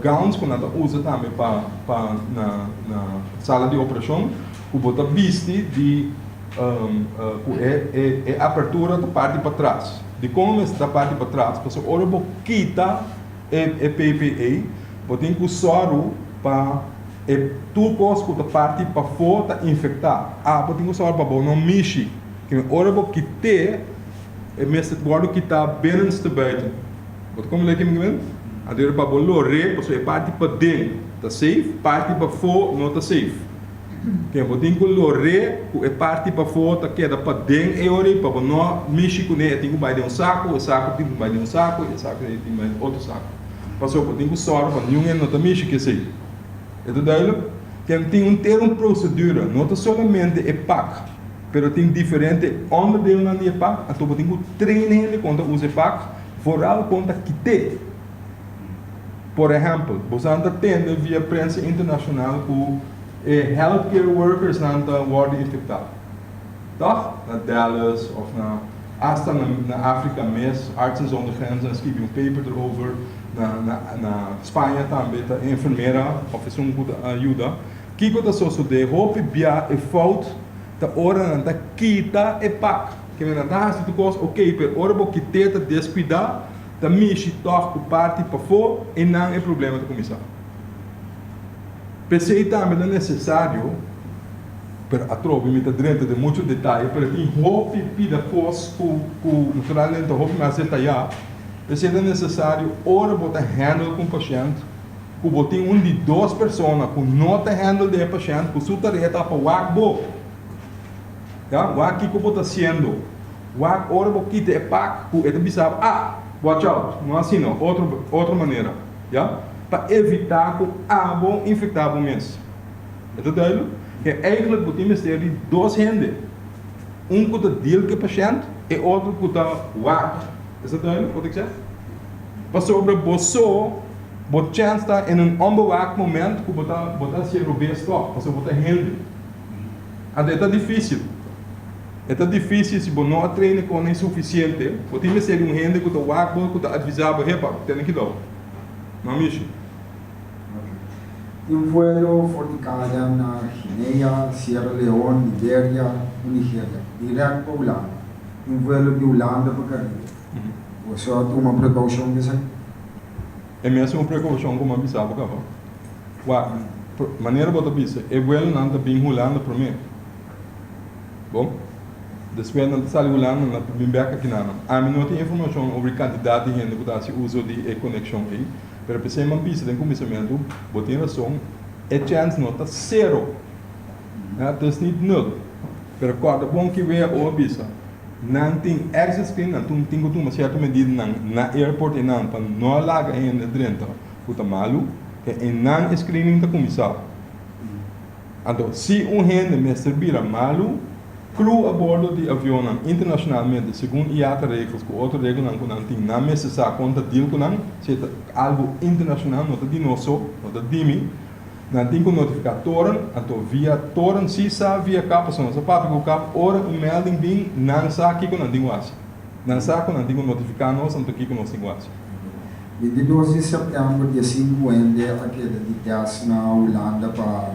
A: gowns ku nan ta usa tambe pa pa na na sala di operashon ku bo ta bisti di. Ku e e apertura ta parti patras. Dikon mester ta parti patras? Pasobra ora bo kita e e PPE bo tin ku sòru pa e tur kos ku ta parti pafó ta infektá. Abo tin ku sòru pa bo no mishi. Kende ora bo kit'é e mester wòrdu kitá binnenste buiten. Bo ta komprendé ke mi ke men? Anto pa bo lor'é pasobra e parti paden ta safe, parti pafó no ta safe. Ken bo tin ku lor'é ku e parti pafó ta keda paden e ora ei pa bo no mishi kuné, e tin ku bai den un saku, e saku tin ku bai den un saku, e saku ei tin ku bai den otro saku. Pasobra bo tin ku sòru pa niun hende no ta mishi ku esei. E ta duidelijk? Ken tin un ter un prosedura, no ta solamente e pak, pero tin diferente onderdeelnan di e pak, anto bo tin ku train hende kon ta usa e pak, vooral kon ta kit'é. Por ehèmpel, bosan ta tende via prensa internashonal ku e healthcare workersnan ta wòrdu infektá, tòg? Na Dallas òf na asta na na Afrika mes, Artsen Zonder Grenzen a skibi un paper erover, na na na Spaña tambe ta e enfermera òf esun ku ta yuda. Kiko ta sosodé? Hopi bia e fout ta ora nan ta kita e pak. Kende nan ta hasi tur kos oké, pero ora bo kit'é ta deskuidá. Ta mishi tòg ku parti pafó i nan e problema ta kuminsá. P'esei tambe ta nesesario, pero atrobe mi ta drenta den muchu detaye, pero tin hopi pida kos ku ku naturalmente ta hopi mas detayá, p'esei ta nesesario ora bo ta handle ku un pashènt ku bo tin un di dos persona ku no ta handle den e pashènt ku su tarea ta pa wak bo, ya, wak kiko bo ta hasiendo. Wak ora bo kita e pak ku e ta bisa bo, ah, watch out, no asina, otro otro manera, ya, pa evitá ku abo infektá bo mes. E ta duidelijk? Ke eigenlijk bo tin mester di dos hende, un ku ta deal ku e pashènt, e otro ku ta wak. Is dat duidelijk wat ik zeg? Pasobra bo so, bo chèns ta in un onbewaakt moment ku bo ta bo ta hasié robes tòg, pasobra bo ta hende. Anto e ta difísil. E ta difísil si bo no a traina kon e sufisiente. Bo tin mester di un hende ku ta wak bo, ku ta advisá bo, Hepa, tene kidou. No mishi.
B: Tin un vuelo for di KLM na Guinea, Sierra Leone, Liberia ku Nigeria, dirèkt pa Hulanda. Tin un vuelo di Hulanda pa Karibe. Boso a tuma prekoushon ku esaki?
A: E mesun prekoushon ku mi a bisa bo kaba. Wak, manera bo ta bisa, e vuelonan ta bin Hulanda promé. Bon, despues nan ta sali Hulanda, nan ta bin bek aki nan. Ami no tin informashon over e kantidat di hende ku ta hasi uso di e konekshon ei, pero p'esei mi a bisa den kuminsamentu, bo tin rason, e chèns no ta sero, het is niet nul. Pero kòrda bon ki WHO a bisa, nan tin exit screen, nan tin ku tuma sierto medidanan na airport einan pa no laga e hende drenta ku ta malu, ke einan e screening ta kuminsá. Anto, si un hende mester bira malu, crew a bordo di avionnan internacionalmente, segun IATA regels cu otro regelnan cu nan tin, nan mester sa con ta deal cu nan, si e ta algo internacional, no ta di nos so, no ta di mi, nan tin cu notifica toren, anto via toren si sa via cap, pasobra nos a papia cu cap, ora un melding bin, nan sa kico nan tin cu haci. Nan sa cu nan tin cu notifica nos, anto kico nos tin cu haci.
B: 22 di sèptèmber 15 hende a keda di tèst na Hulanda pa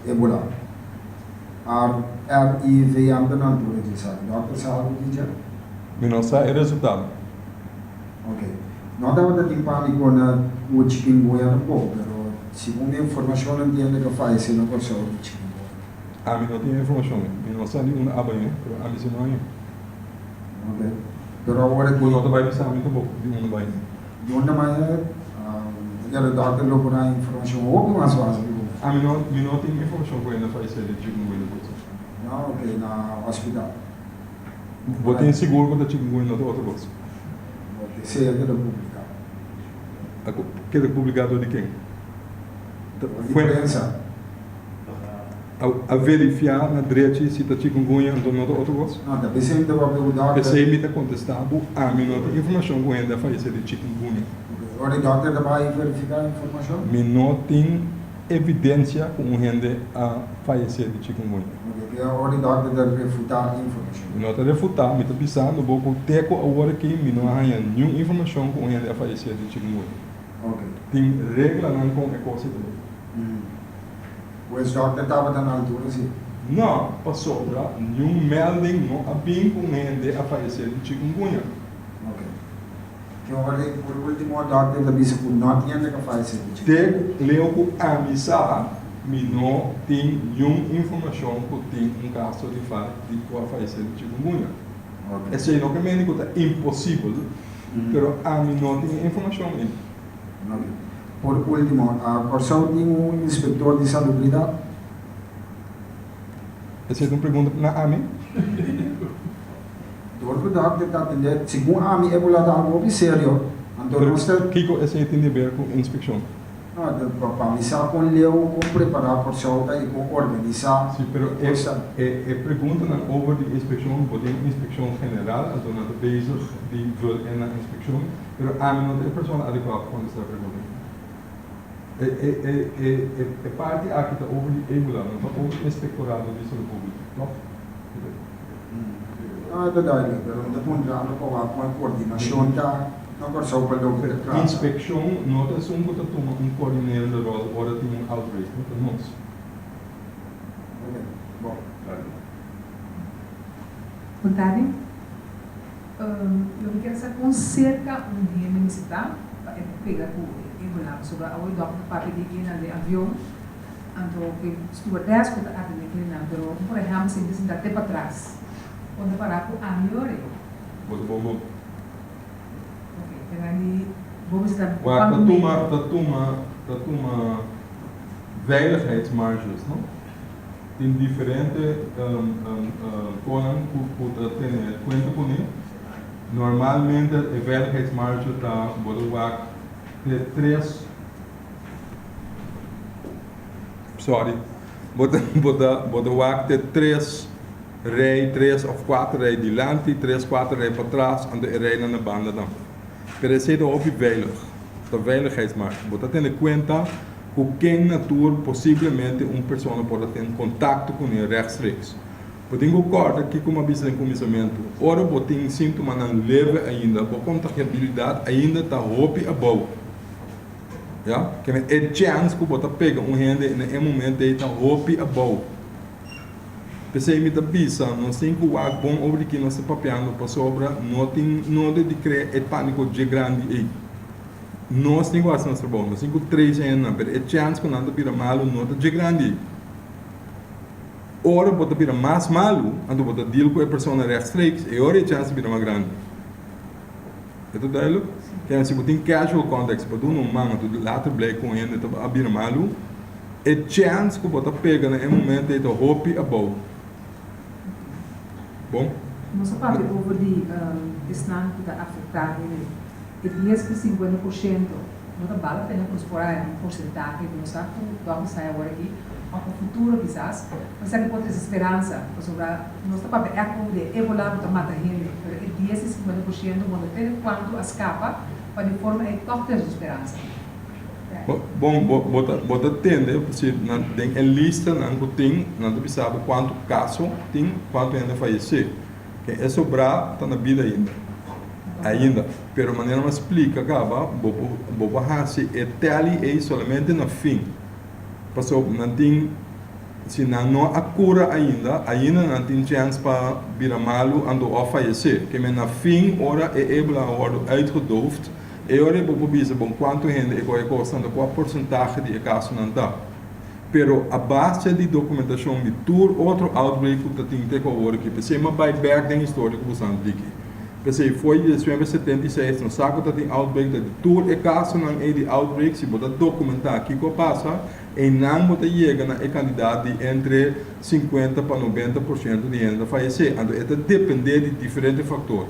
B: Ebola. RIVM ta na altura di esaki. Dòkter sa algu di dje?
A: Mi no sa e resultado.
B: Ok. No tabata tin pániko na ku chikungunya tampoko, pero segun mi informashon entiende ku a fayesé na Kòrsou di chikungunya.
A: Ami no tin e informashon. Mi no sa di unda a bañ'é, pero ami si no hañ'é.
B: Ok. Pero awor aki.
A: Bo no ta bai bisa mi tampoco di unda bai.
B: Di unda bai e redactor lo por haña informacion hopi mas facil ku mi.
A: Ami no, mi no tin informacion ku hende fallecé di chikungunya por eso.
B: No, ok, na hospital.
A: Bo tin sigur ku ta chikungunya no ta otro kos?
B: Bo desea keda publica.
A: Keda publica dor di ken?
B: Dor di prensa.
A: A verifiá na drechi si ta chikungunya anto no ta otro kos?
B: No, ta p'esei mi ta papia ku dòkter.
A: P'esei mi ta kontestá bo, ami no tin informashon ku hende a fayesé di chikungunya.
B: Oke, ora e dòkter ta bai verifiká informashon?
A: Mi no tin evidensia ku un hende a fayesé di chikungunya.
B: Oke, ke ora e dòkter ta refutá informashon?
A: Mi no ta refutá, mi ta bisando bo ku te ku awor aki mi no a haña niun informashon ku un hende a fayesé di chikungunya.
B: Oke.
A: Tin reglanan kon e kos ei ta bai.
B: Pues dòkter tabata na altura si.
A: No, pasobra niun melding no a bin ku un hende a fayesé di chikungunya.
B: Ok. Ke ora di por ultimo dòkter ta bisa ku no tin hende ku a fayesé di chikungunya?
A: Te leu ku ami sa, mi no tin niun informashon ku tin un kaso di fa di ku a fayesé di chikungunya.
B: Ok.
A: Esei no ke mende ku ta imposibel, pero ami no tin e informashon ei.
B: Ok. Por ultimo, Kòrsou tin un inspektor di salubridat?
A: Esei ta un pregunta na ami?
B: Dor ku dòkter ta atendé, segun ami e bula ta algu hopi serio, anto nos ta.
A: Kiko esei tin di ber ku inspekshon?
B: No, pa mi sa kon leu, kon prepará Kòrsou ta i kon organisá.
A: Si, pero e preguntanan over di inspekshon, bo tin un inspekshon general, anto nan ta bezig di vul in nan inspekshon, pero ami no ta e persona adekuá pa kontestá e pregunta. E e e e e e parti aki ta over di Ebola, no ta over Inspectorado di Salud Publico, toch?
B: No, e ta duidelijk, pero mi ta puntrando pa wak kon e coordinacion ta na Kòrsou pa loke ta trata.
A: Inspeccion no ta esun ku ta tuma un coordinerende rol ora tin un outbreak, no ta nos.
B: Ok, bon.
H: Bon tardi. Lo mi kier sa kon serka un hende mester ta pa e por pega ku e ebola pasobra awe dòkter papia di e nan den avion anto ku e stewardess ku ta atendé kende nan pero por ehèmpel si mi ta sinta te patras kon ta para ku ami ora ei.
A: Bo ta bon bon.
H: Ok te nan di bo mester ta
A: Wak ta
H: kuantu
A: tuma
H: meter.
A: ta tuma ta tuma veiligheidsmarges no. Tin diferente konan ku ta tene kuenta kuné. Normalmente e veiligheidsmarge ta bo ta wak te tres, sorry, bo ta bo ta bo ta wak te tres rei, tres òf kuater rei dilanti, tres kuater rei patras, anto e reinan na banda tambe. Pero esei ta hopi veilig, ta veiligheidsmarge. Bo ta tene kuenta. Ku ken na tur posiblemente un persona por a ten kontakto kuné rèchtstreeks. Bo tin ku kòrda kiko mi a bisa den kuminsamentu, ora bo tin síntomanan leve ainda, bo kontagiabilidat ainda ta hopi abou. Ya, kende e chèns ku bo ta pega un hende na e momento ei ta hopi abou. P'esei mi ta bisa, nos tin ku wak bon over di ki nos ta papiando pasobra no tin nodi di krea e pániko dje grandi ei. Nos tin ku hasi nos trabou, nos tin ku trace hendenan, pero e chèns ku nan ta bira malu no ta dje grandi. Ora bo ta bira mas malu, anto bo ta deal ku e persona rechtstreeks, e ora e chèns ta bira mas grandi. E ta duidelijk? Kende si bo tin casual contact, si bo duna un man anto later blijk ku un hende ta a bira malu, e chèns ku bo ta pega na e momento ei ta hopi abou. Bon?
H: Nos a papia over di esnan ku ta afektá hende. E dies ku 50% no ta bal apena ku nos por haya un porsentahe ku nos sa ku dòkter sa awor aki òf pa futuro kisas, pero esaki por trese speransa pasobra nos ta papia ègt over di e ebola ku ta mata hende, pero e dies i 50% bo no tene kuantu a skapa pa di forma ei tòg trese un speransa.
A: Bon, bo ta bo ta tende si nan den e listanan ku tin nan ta bisa bo kuantu kaso tin, kuantu hende a fayesé. Ken e sobrá ta na bida ainda. Ainda. Pero manera mi a splika kaba, bo por bo por hasi e tally ei solamente na fin. Pasobra nan tin, si nan no a kura ainda, ainda nan tin chèns pa bira malu anto òf fayesé. Ke men na fin ora e ebola a wòrdu uitgedoofd, e ora ei bo por bisa bon kuantu hende e kohe kos anto kua porsentahe di e kasonan ta. Pero a base di dokumentashon di tur otro outbreak ku ta tin te ku awor aki, p'esei m'a bai bèk den historia ku boso a diki. P'esei fo'i 1976 nos sa ku ta tin outbreak, ta di tur e kasonan ei di outbreak, si bo ta dokumentá kiko a pasa, einan bo ta yega na e kantidat di entre 50 pa 90% di hende ta fayesé. Anto e ta dependé di diferente faktor.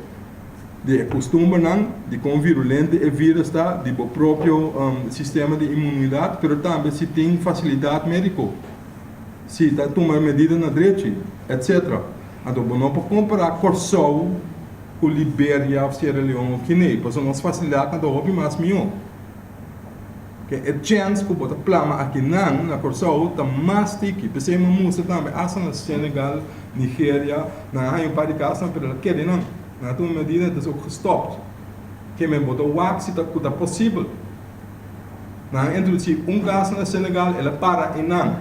A: Di e kustumbernan, di kon virulente e virus ta, di bo propio sistema di inmunidat, pero tambe si tin fasilidat médiko, si ta tuma e medida na drechi, etc. Anto bo no por kompará Kòrsou ku Liberia òf Sierra Leone òf Guinea, pasobra nos fasilidatnan ta hopi mas mihó. Ke e chèns ku bo ta plama akinan na Kòrsou ta mas tiki. P'esei mi a mustra tambe asta na Senegal, Nigeria, nan a haña un par di kasnan pero el a keda einan. Nan a tuma medida het is ook gestopt. Ke men bo ta wak si ta ku ta posibel. Nan a introdusí un kas na Senegal, el a para einan.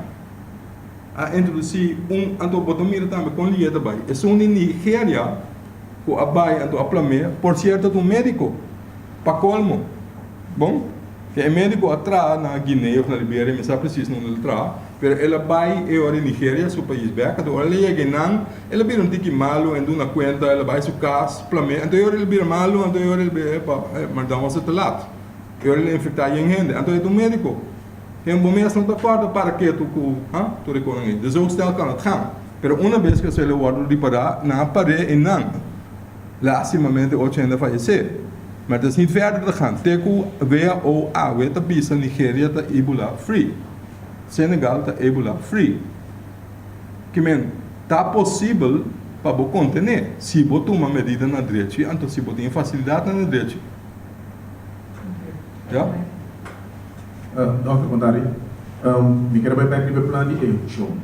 A: A introdusí un anto bo ta mira tambe kon lier ta bai. Esun di Nigeria ku a bai anto a plam'é, por sierto ta un médiko, pa kolmo. Bon, ke e médiko a traha na Guinea òf na Liberia, mi sa presis na unda el a traha, pero el a bai e ora di Nigeria, su pais bèk, anto ora el a yega einan, el a bira un tiki malu, en duna kuenta, el a bai su kas, plam'é, anto e ora el a bira malu, anto e ora el a epa, maar dan was het te laat. E ora el a infektá yen hende, anto e ta un médiko. Ken bo mes no ta kòrda para ketu ku ha tur e konan ei. Dus zo snel kan het gaan. Pero una bes ku esei lo wòrdu ripará, nan a par'é i nan, lástimamente ocho hende a fayesé. Maar het is niet verder te gaan. Te ku who awe ta bisa Nigeria ta Ebola free. Senegal ta Ebola free. Ki men, ta posibel pa bo kontené si bo tuma medida na drechi, anto si bo tin e fasilidatnan na drechi. Ya.
C: Dòkter Bontari, mi ker bai bèk riba e plan di ehekushon.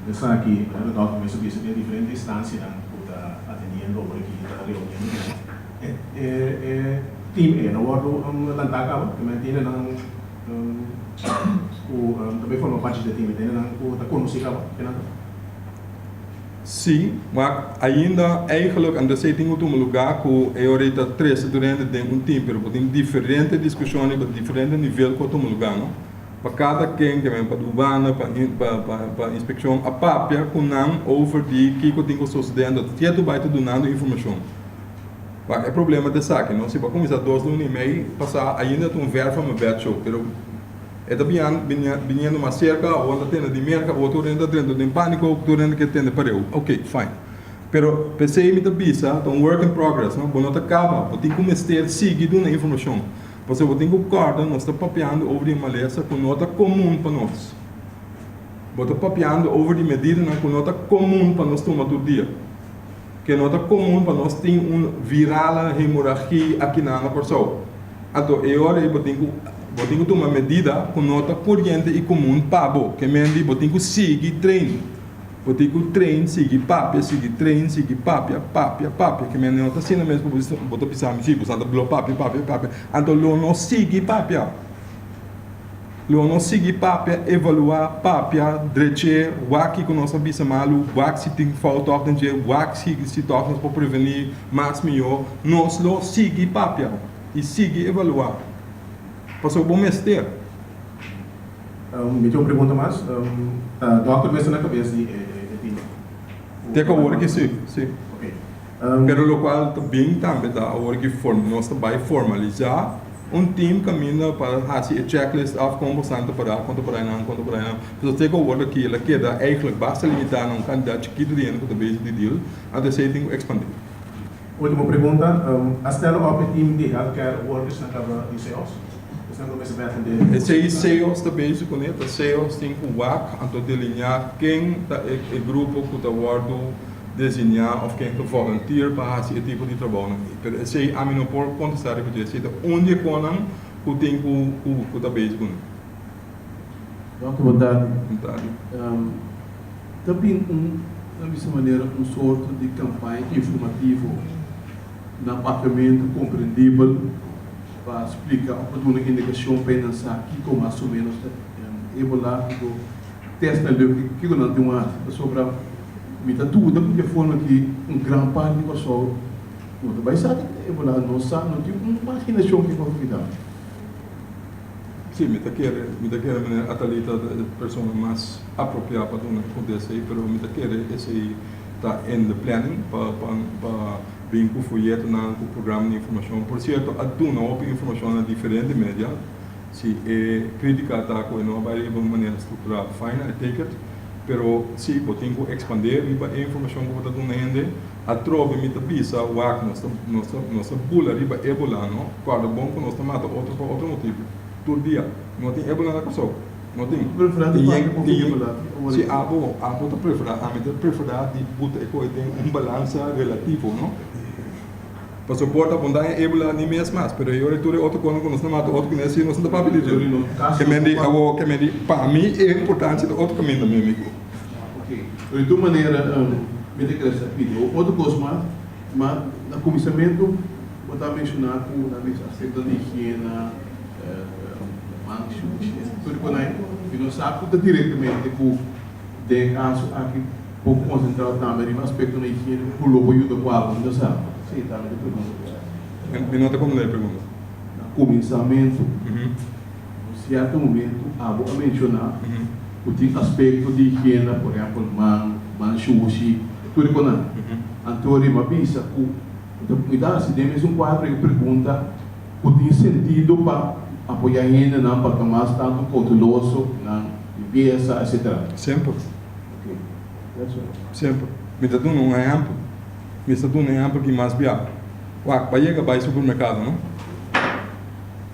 C: Esaki, manera dòkter mes a bisa, tin diferente instansianan ku ta atendiendo awor aki, ta reuniendo ku nan. E team ei no wòrdu lantá kaba? Te men tin hendenan ku ta bai forma parti di e team ei, tin hendenan ku ta konosí kaba ke nan ta?
A: Sí, maar ainda eigenlijk en esei tin ku tuma lugá ku e ora ei ta trese tur hende den un team, pero bo tin diferente diskushon riba diferente nivel ku a tuma lugá, no? Pa kada ken ke men pa dubana, pa pa pa inspekshon a papia ku nan over di kiko tin ku sosodé, anto ketu bai ta dunando informashon. Wak, e problema ta esaki, no? Si bo a kuminsá dos luna i mei pasá ainda ta un ver van mijn bed show, pero. E ta biniendo mas serka, awor ta tende di Merka, awor tur hende ta drenta den pániko, tur hende ke tende pareu. Ok, fine. Pero p'esei mi ta bisa, ta un work in progress, no? Bo no ta kaba, bo tin ku mester sigui duna informashon. Pasobra bo tin ku kòrda nos ta papiando over di e malesa ku no ta komun pa nos. Bo ta papiando over di medidanan ku no ta komun pa nos tuma tur dia. Ke no ta komun pa nos tin un virale hemoragie akinan na Kòrsou. Anto e ora ei bo tin ku bo tin ku tuma medida ku no ta koriente i komun pa bo. Ke men di bo tin ku sigui train. Bo tin ku train, sigui papia, sigui train, sigui papia, papia, papia. Ke men no ta asina mes ku bo ta bisa mi si bo sa ta blo papia, papia, papia. Anto lo no sigui papia. Lo no sigui papia, evaluá, papia, drech'é, wak kiko nos a bisa malu, wak si tin fout tòg den dje, wak si si tòg nos por prevení mas mihó. Nos lo sigui papia i sigui evaluá pasobra bo mester.
C: Mi tin un pregunta mas. Ta dòkter mester na kabes di e tim?
A: Te ku awor ki si, si. Pero lokual ta bin tambe ta awor ki nos ta bai formalisá. Un team caminda pa haci e checklist af con bosan ta para, con ta para einan, con ta para einan. Pasobra te cu awor aki el a keda eigenlijk basta limita na un cantidad chikito di hende cu ta bezig di deal, anto esey tin cu expandi.
C: Ultimo pregunta, a stella op e team di healthcare workers na caba di CEOS? Esnan cu mester bai atende.
A: Esey CEOS ta bezig cune, ta CEOS tin cu wak anto delinea ken ta e grupo cu ta wordo designá òf ken ta volunteer pa hasi e tipo di trabounan ei. Pero esei ami no por kontestá riba dje. Esei ta un di e konan ku tin ku ku ta bezig ku nan.
I: Dòkter Bontadi.
A: Bontadi.
I: Ta bin un, na bisa manera, un sorto di kampaña informativo na papiamentu komprendibel pa splika òf pa duna indikashon pa e nan sa kiko mas o ménos ta Ebola, kiko tèst nan leu, kiko nan tin un hasi. Pasobra. Mi ta duda ku di e forma ki un gran parti di Kòrsou no ta bai sa di Ebola, no sa, no tin un imaginashon kiko ta bida.
A: Sí, mi ta kere, mi ta kere meneer Atali ta e persona mas apropiá pa duna e kontesta ei, pero mi ta kere esei ta in de planning pa pa pa bin ku foyetonan, ku programa di informashon. Por sierto, a duna hopi informashon na diferente media. Si e krítika ta ku e no a bai riba un manera strukturá, fine, I take it. Pero si bo tin ku ekspandé riba e informashon ku bo ta duna hende, atrobe mi ta bisa wak nos ta nos ta nos ta bula riba ébola no, kòrda bon ku nos ta mata otro pa otro motibu tur dia. No tin ébola na Kòrsou, no tin.
I: Preferá di
A: Tin
I: papia
A: yen
I: pa
A: tin yen
I: ébola ora
A: si
I: ki.
A: abo abo ta preferá, ami ta preferá di buta e kos den un balansa relativo no. Pasobra por ta bon daña ébola ni mes mas, pero e ora tur e otro kosnan ku nos ta mata otro ku nes si nos no ta papia di dje. Ke men di awo, ke men di pa mi e importansia ta otro kaminda mi amigu.
I: Ok, pero di tur manera mi ta kere sa pidi otro kos mas, ma na kuminsamentu bo ta menshoná ku nan mester aspekto di higiena, man shushi, tur e kosnan ei, mi no sa ku ta direktamente ku. Den e kaso aki por konsentrá tambe riba aspektonan higiéniko ku lo por yuda ku algu. Mi no sa. Sí, tambe ta pregunta ku hasi.
A: Mi no ta komprendé e pregunta.
I: Na kuminsamentu, un sierto momentu abo a menshoná ku tin aspekto di higiena, por ehèmpel man, man shushi, tur e konan. Anto riba bisa ku mi ta hasi den mesun kuadro e pregunta ku tin sentido pa apoyá hendenan pa ta mas tantu kouteloso ku nan limpiesa, etcetera.
A: Semper.
I: Ok, that's all.
A: Semper. Mi ta duna un ehèmpel. Mi sta duna un ehèmpel ki mas bia. Wak, bo a yega bai supermerkado, no?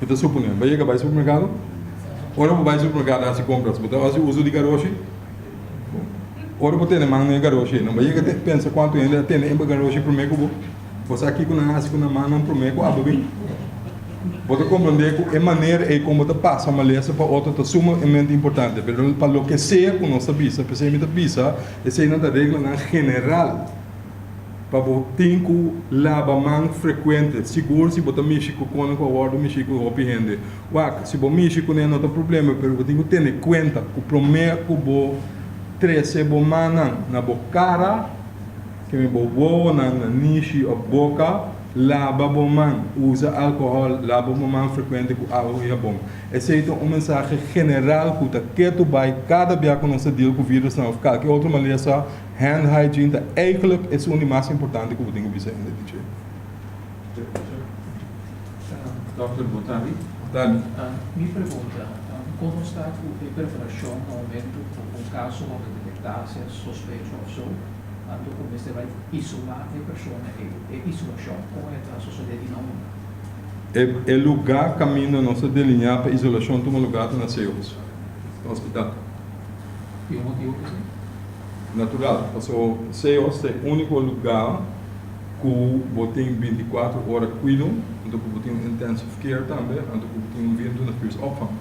A: Mi ta suponé, bo a yega bai supermerkado? Ora bo bai supermerkado hasi kompras, bo ta hasi uso di garoshi? Ora bo tene man na e garoshi ei, no bo a yega pensa kuantu hende a tene e garoshi promé ku bo? Bo sa kiko nan a hasi ku nan mannan promé ku abo bin? Bo ta komprondé ku e manera ei kon bo ta pasa malesa pa otro ta sumamente importante. Pero pa loke sea ku nos ta bisa, p'esei mi ta bisa eseinan ta reglanan general pa bo tin ku laba man frekuente, sigur si bo ta mishi ku konan ku a wòrdu mishi ku hopi hende. Wak, si bo mishi kuné no ta problema, pero bo tin ku tene kuenta ku promé ku bo trese bo mannan na bo kara, Keme bo wowonan na nishi of boka, laba bo man, usa alkohòl, laba bo man frekuente ku awa i habon. Esei ta un mensahe general ku ta ketu bai kada bia ku nos ta deal ku virusnan of kalke otro malesa, hand hygiene ta eigelijk esun di mas importante ku bo tin ku bisa hende di dje.
J: Dòkter, bo ta abi?
A: Dani.
J: Mi pregunta, kon nos ta ku e preparashon na momentu ku un kaso wòrdu detektá, sea sospecho òf so? Anto ku mester bai isolá e persona ei, e isolashon kon e ta sosodé di na unda?
A: E lugá kaminda nos ta delineá pa isolashon tuma lugá ta na Seos Hospital.
J: Tin un motibu pa esei?
A: Natural, paso Seos ta e úniko lugá ku bo tin 24 ora kuido, anto ku bo tin un intensive care tambe, anto ku bo tin un 24 uur opvang.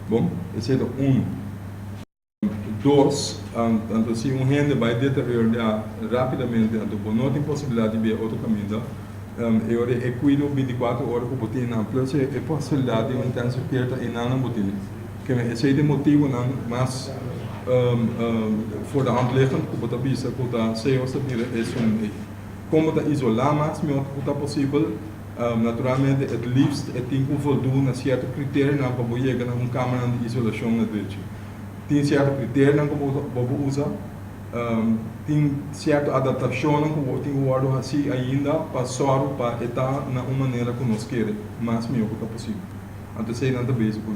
A: Bon, esei ta unu. Dos, anto si un hende bai deteriorá rápidamente, anto bo no tin posibilidat di bia otro kaminda, e ora e kuido 24 ora ku bo tin nan, plus e posibilidat di un intensive care ta einan nan bo tin. Keme esei ta e motibunan mas voor de hand liggend ku bo ta bisa ku ta CEOS ta bira esun ei. Kon bo ta isolá mas mihó ku ta posibel? Naturalmente het liefst e tin ku voldoen na sierto kriterionan pa bo yega na un kamernan di isolashon na drechi. Tin sierto kriterionan ku bo bo por usa, tin sierto adaptashonnan ku bo tin ku wòrdu hasí ainda pa sòru pa e ta na un manera ku nos kere mas mihó ku ta posibel. Anto esei nan ta bezig ku.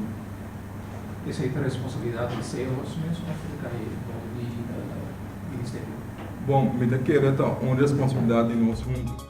J: Esei ta responsabilidat di CEO's mes òf ta kai bou di ministerio?
A: Bon, mi ta kere ta un responsabilidat di nos huntu.